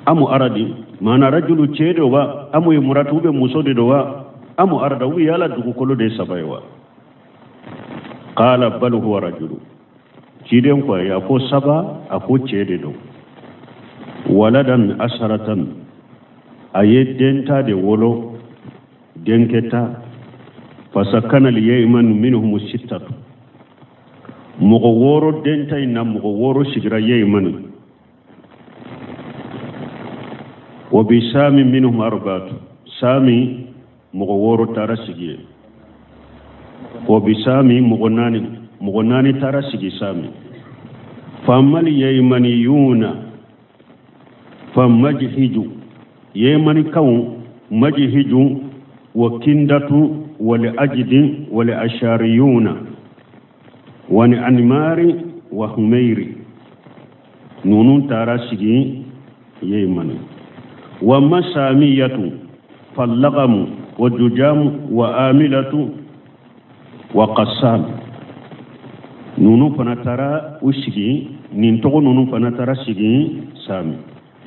amu aradi, mana rajulu cɛ de wa, amu imratu ou bien muso de do wa, amu arada ou yala dugukolo de saba ye wa? Qala bal huwa rajulu. Ciden ko a ko saba, a ko cɛ de don. Waladan asharatan, a ye den ta de wolo, denkɛ ta. Fasakana liyaiman minhum sittatu, mɔgɔ wɔɔrɔ den ta in na, mɔgɔ wɔɔrɔ sigira Yeimani. Wa bi sami minhum arbatu, sami mɔgɔ wɔɔrɔ taara sigi yen. Wa bi sami mɔgɔ naani, mɔgɔ naani taara sigi sami. Famal yaimaniyuna fa majhiju, yemanikaw majhiju wa kindatu wal ajdi wal ashariyuna wa ni animari wa humeiri, nunu taara sigi Yemani. Wa masamiyatu fallagamu wa jujamu wa amilatu wa qassam, nunu fana taara u sigi, nin tɔgɔ nunu fana taara sigi sami.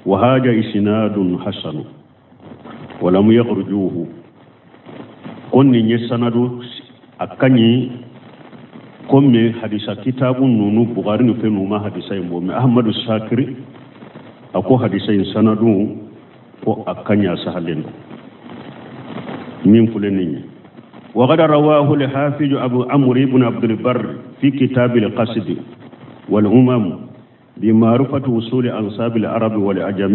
Wa haja isnadun hasanu walam yakhrujuhu, ko nin ye sanadu a ka ɲi, komi hadisa kitabu nunu Bukari ni fɛn ninnu ma hadisa in bɔ, mɛ Ahmadu Sakiri a ko hadisa in sanadu ko a ka ɲi, a sahalen don min filɛ nin ye. وقد رواه الحافظ أبو عمرو بن عبد البر في كتاب القصد والأمم بمعرفة وصول أنساب العرب والعجم،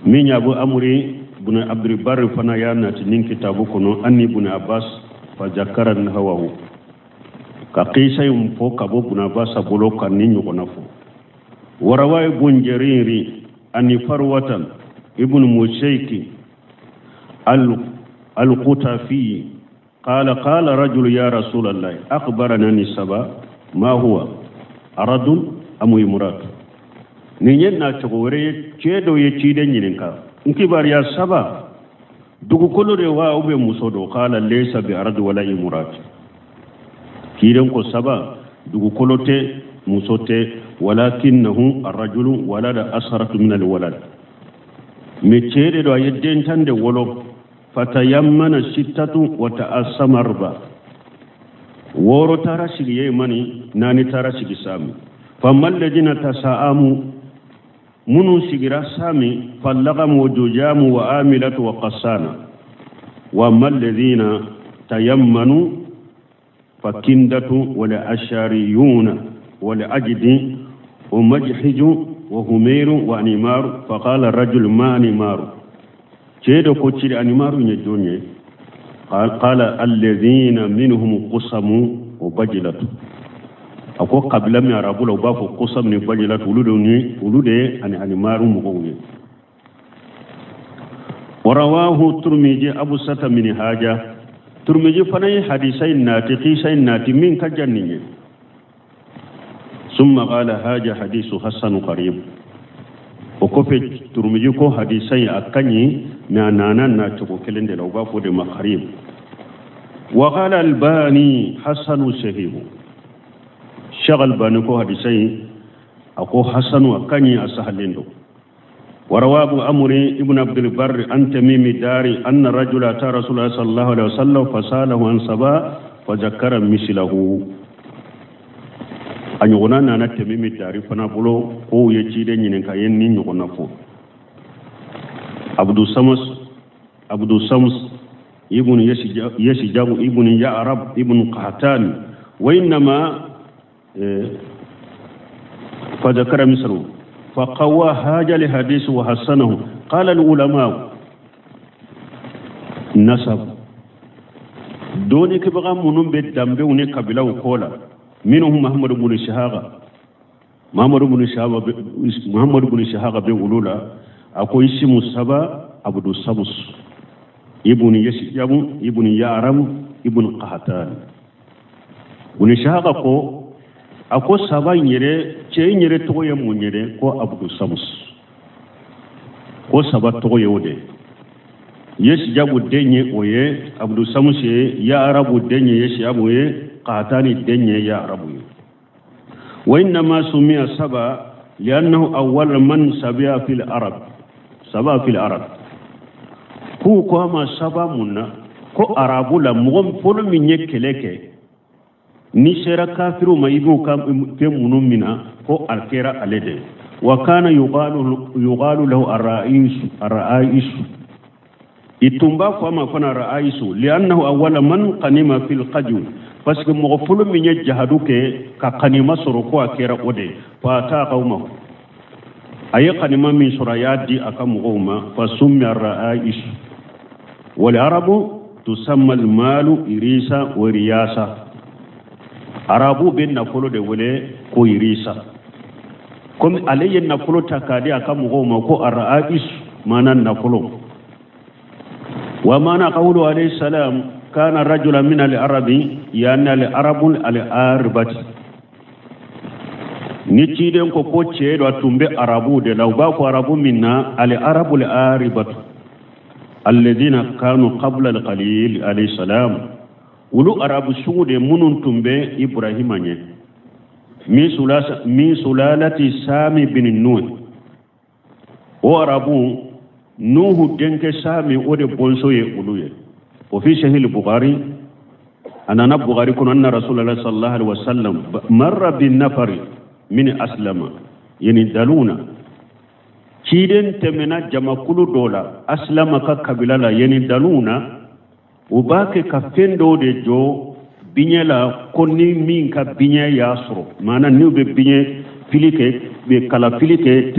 من أبو عمرو بن عبد البر فنا يانا تنين كتابه كنو أني بن عباس فذكر نحوه، ka kisa in fɔ ka bɔ Ibn Abbas bolo ka ni ɲɔgɔnna fɔ. Warawa ibn Jariri ani Farwatan ibn Musayki al-Qutafi قال قال رجل يا رسول الله أخبرنا سبا ما هو أرد أم imratu؟ Nin ye na cogo wɛrɛ ye. Cɛ dɔ ye ciden ɲininka n kibaruya saba, dugukolo de wa ou bien muso do? Qala laysa bi ardi wala imratu. Ciden ko saba, dugukolo tɛ, muso tɛ. Walakinnahu arrajulu walada asharatu min alwalad, mais cɛ de do, a ye den 10 de wolo. Fatayammana sittatu wa ta'assama arba, wɔɔrɔ taara sigi Yemani, naani taara sigi sami. Famal ladina tasa'amu, minnu sigira sami, fallagamu wa jujamu wa amilatu wa qassana. Wa mal ladina tayammanu fakindatu wal ashariyuna wal ajdi wa majhiju wa humairu wa animaru. Faqala rajul ma animaru? Cɛ dɔ ko cili animaru ye jɔn ye? Qala alladhina minhum qusamu wa bajilatu. A ko kabila min arabu la u b'a fɔ qusam ni bajilatu, olu de ni olu de ani animaru mɔgɔw ye. Warawahu Turmiji abu sata min haja, Turmiji fana ye hadisa in naati, kisa in naati min ka jan nin ye. Summa qala haja hadisu hasanu qarib. O kɔfɛ, Turumiji ko hadisa in a ka ɲi, mais a nana na cogo kelen de la, u b'a fɔ de ma gharib. Wa qala Albani hasanu sahihu. Sheikh Albani ko hadisa in, a ko hasanu, a ka ɲi, a sahalen don. وروى أبو عمرو ابن عبد البر عن تميم الداري أن الرجل أتى رسول الله صلى الله عليه وسلم فسأله عن سبا فذكر مثله. A ɲɔgɔnna nana Temimi Dari fana bolo k'o ye ciden ɲininka, ye ni ɲɔgɔnna fɔ. Abdu Sams, Abdu Sams ibn Yashijabu ibn Ya'rab ibn Qahtan wa innama فذكر مثله فقوى هذا الحديث وحسنه. قال العلماء نسب dɔnnikɛbaga minnu bɛ danbew ni kabilaw ko la, minhum Muhammadu bin Ishaqa, Muhammadu bin Ishaqa, Muhammadu bin Ishaqa bɛ olu la. A ko isimu Saba Abdu Samus ibn Yasjabu ibn Ya'ram ibn Qahtan. Bin Ishaqa ko, a ko Saba in yɛrɛ, cɛ in yɛrɛ tɔgɔ ye mun yɛrɛ? Ko Abdu Samus. Ko Saba tɔgɔ ye o de ye. Yesijabu den ye o ye Abdu Samus ye, Yaarabu den ye Yesijabu ye, Qahtani den ye Yaarabu ye. Wa innama sumiya Saba liannahu awwal man sabiya fil arab, saba fil arab. K'u ko a ma Saba mun na? Ko arabu la, mɔgɔ fɔlɔ min ye kɛlɛ kɛ n'i sera kafiriw ma, i b'u ka fɛn minnu mina, ko a kɛra ale de. Wa kana yuqalu lahu arraisu, arraisu. I tun b'a fɔ a ma fana ra'aisu li'annahu awwala man qanima fil qajw, parce que mɔgɔ fɔlɔ min ye jahadu kɛ ka kanima sɔrɔ, ko a kɛra o de. Fa ata qawmahu, a ye kanima min sɔrɔ, a y'a di a ka mɔgɔw ma. Fa summiya ra'aisu. Wal arabu tusamma al malu irisa wa riyasa. Arabu bɛ nafolo de wele ko irisa. Komi ale ye nafolo ta k'a di a ka mɔgɔw ma, ko ara'aisu, maana nafolo. ومعنى قوله عليه السلام كان رجلا من العرب، يعني العرب العاربة. Ni ciden ko ko cɛ dɔ tun bɛ arabu de la, u b'a fɔ arabu min na al arabu al aribatu alladhina kanu qabla al khalil alayhi salam. Olu arabu sugu de minnu tun bɛ Ibrahima ɲɛ, min sulalati Sami bin Nuh. O arabu, Nuhu denkɛ Sami, o de bɔnsɔn ye olu ye. O fi sahih Bukhari, a nana Bukhari kɔnɔ, anna Rasulullah sallallahu alaihi wasallam marra bin nafari min aslama yanidaluna. Ciden tɛmɛna jamakulu dɔ la Aslama ka kabila la, yanidaluna, u b'a kɛ ka fɛn dɔw de jɔ biɲɛ la, ko ni min ka biɲɛ y'a sɔrɔ, maana n'u bɛ biɲɛ fili kɛ, bɛ kalafili kɛ.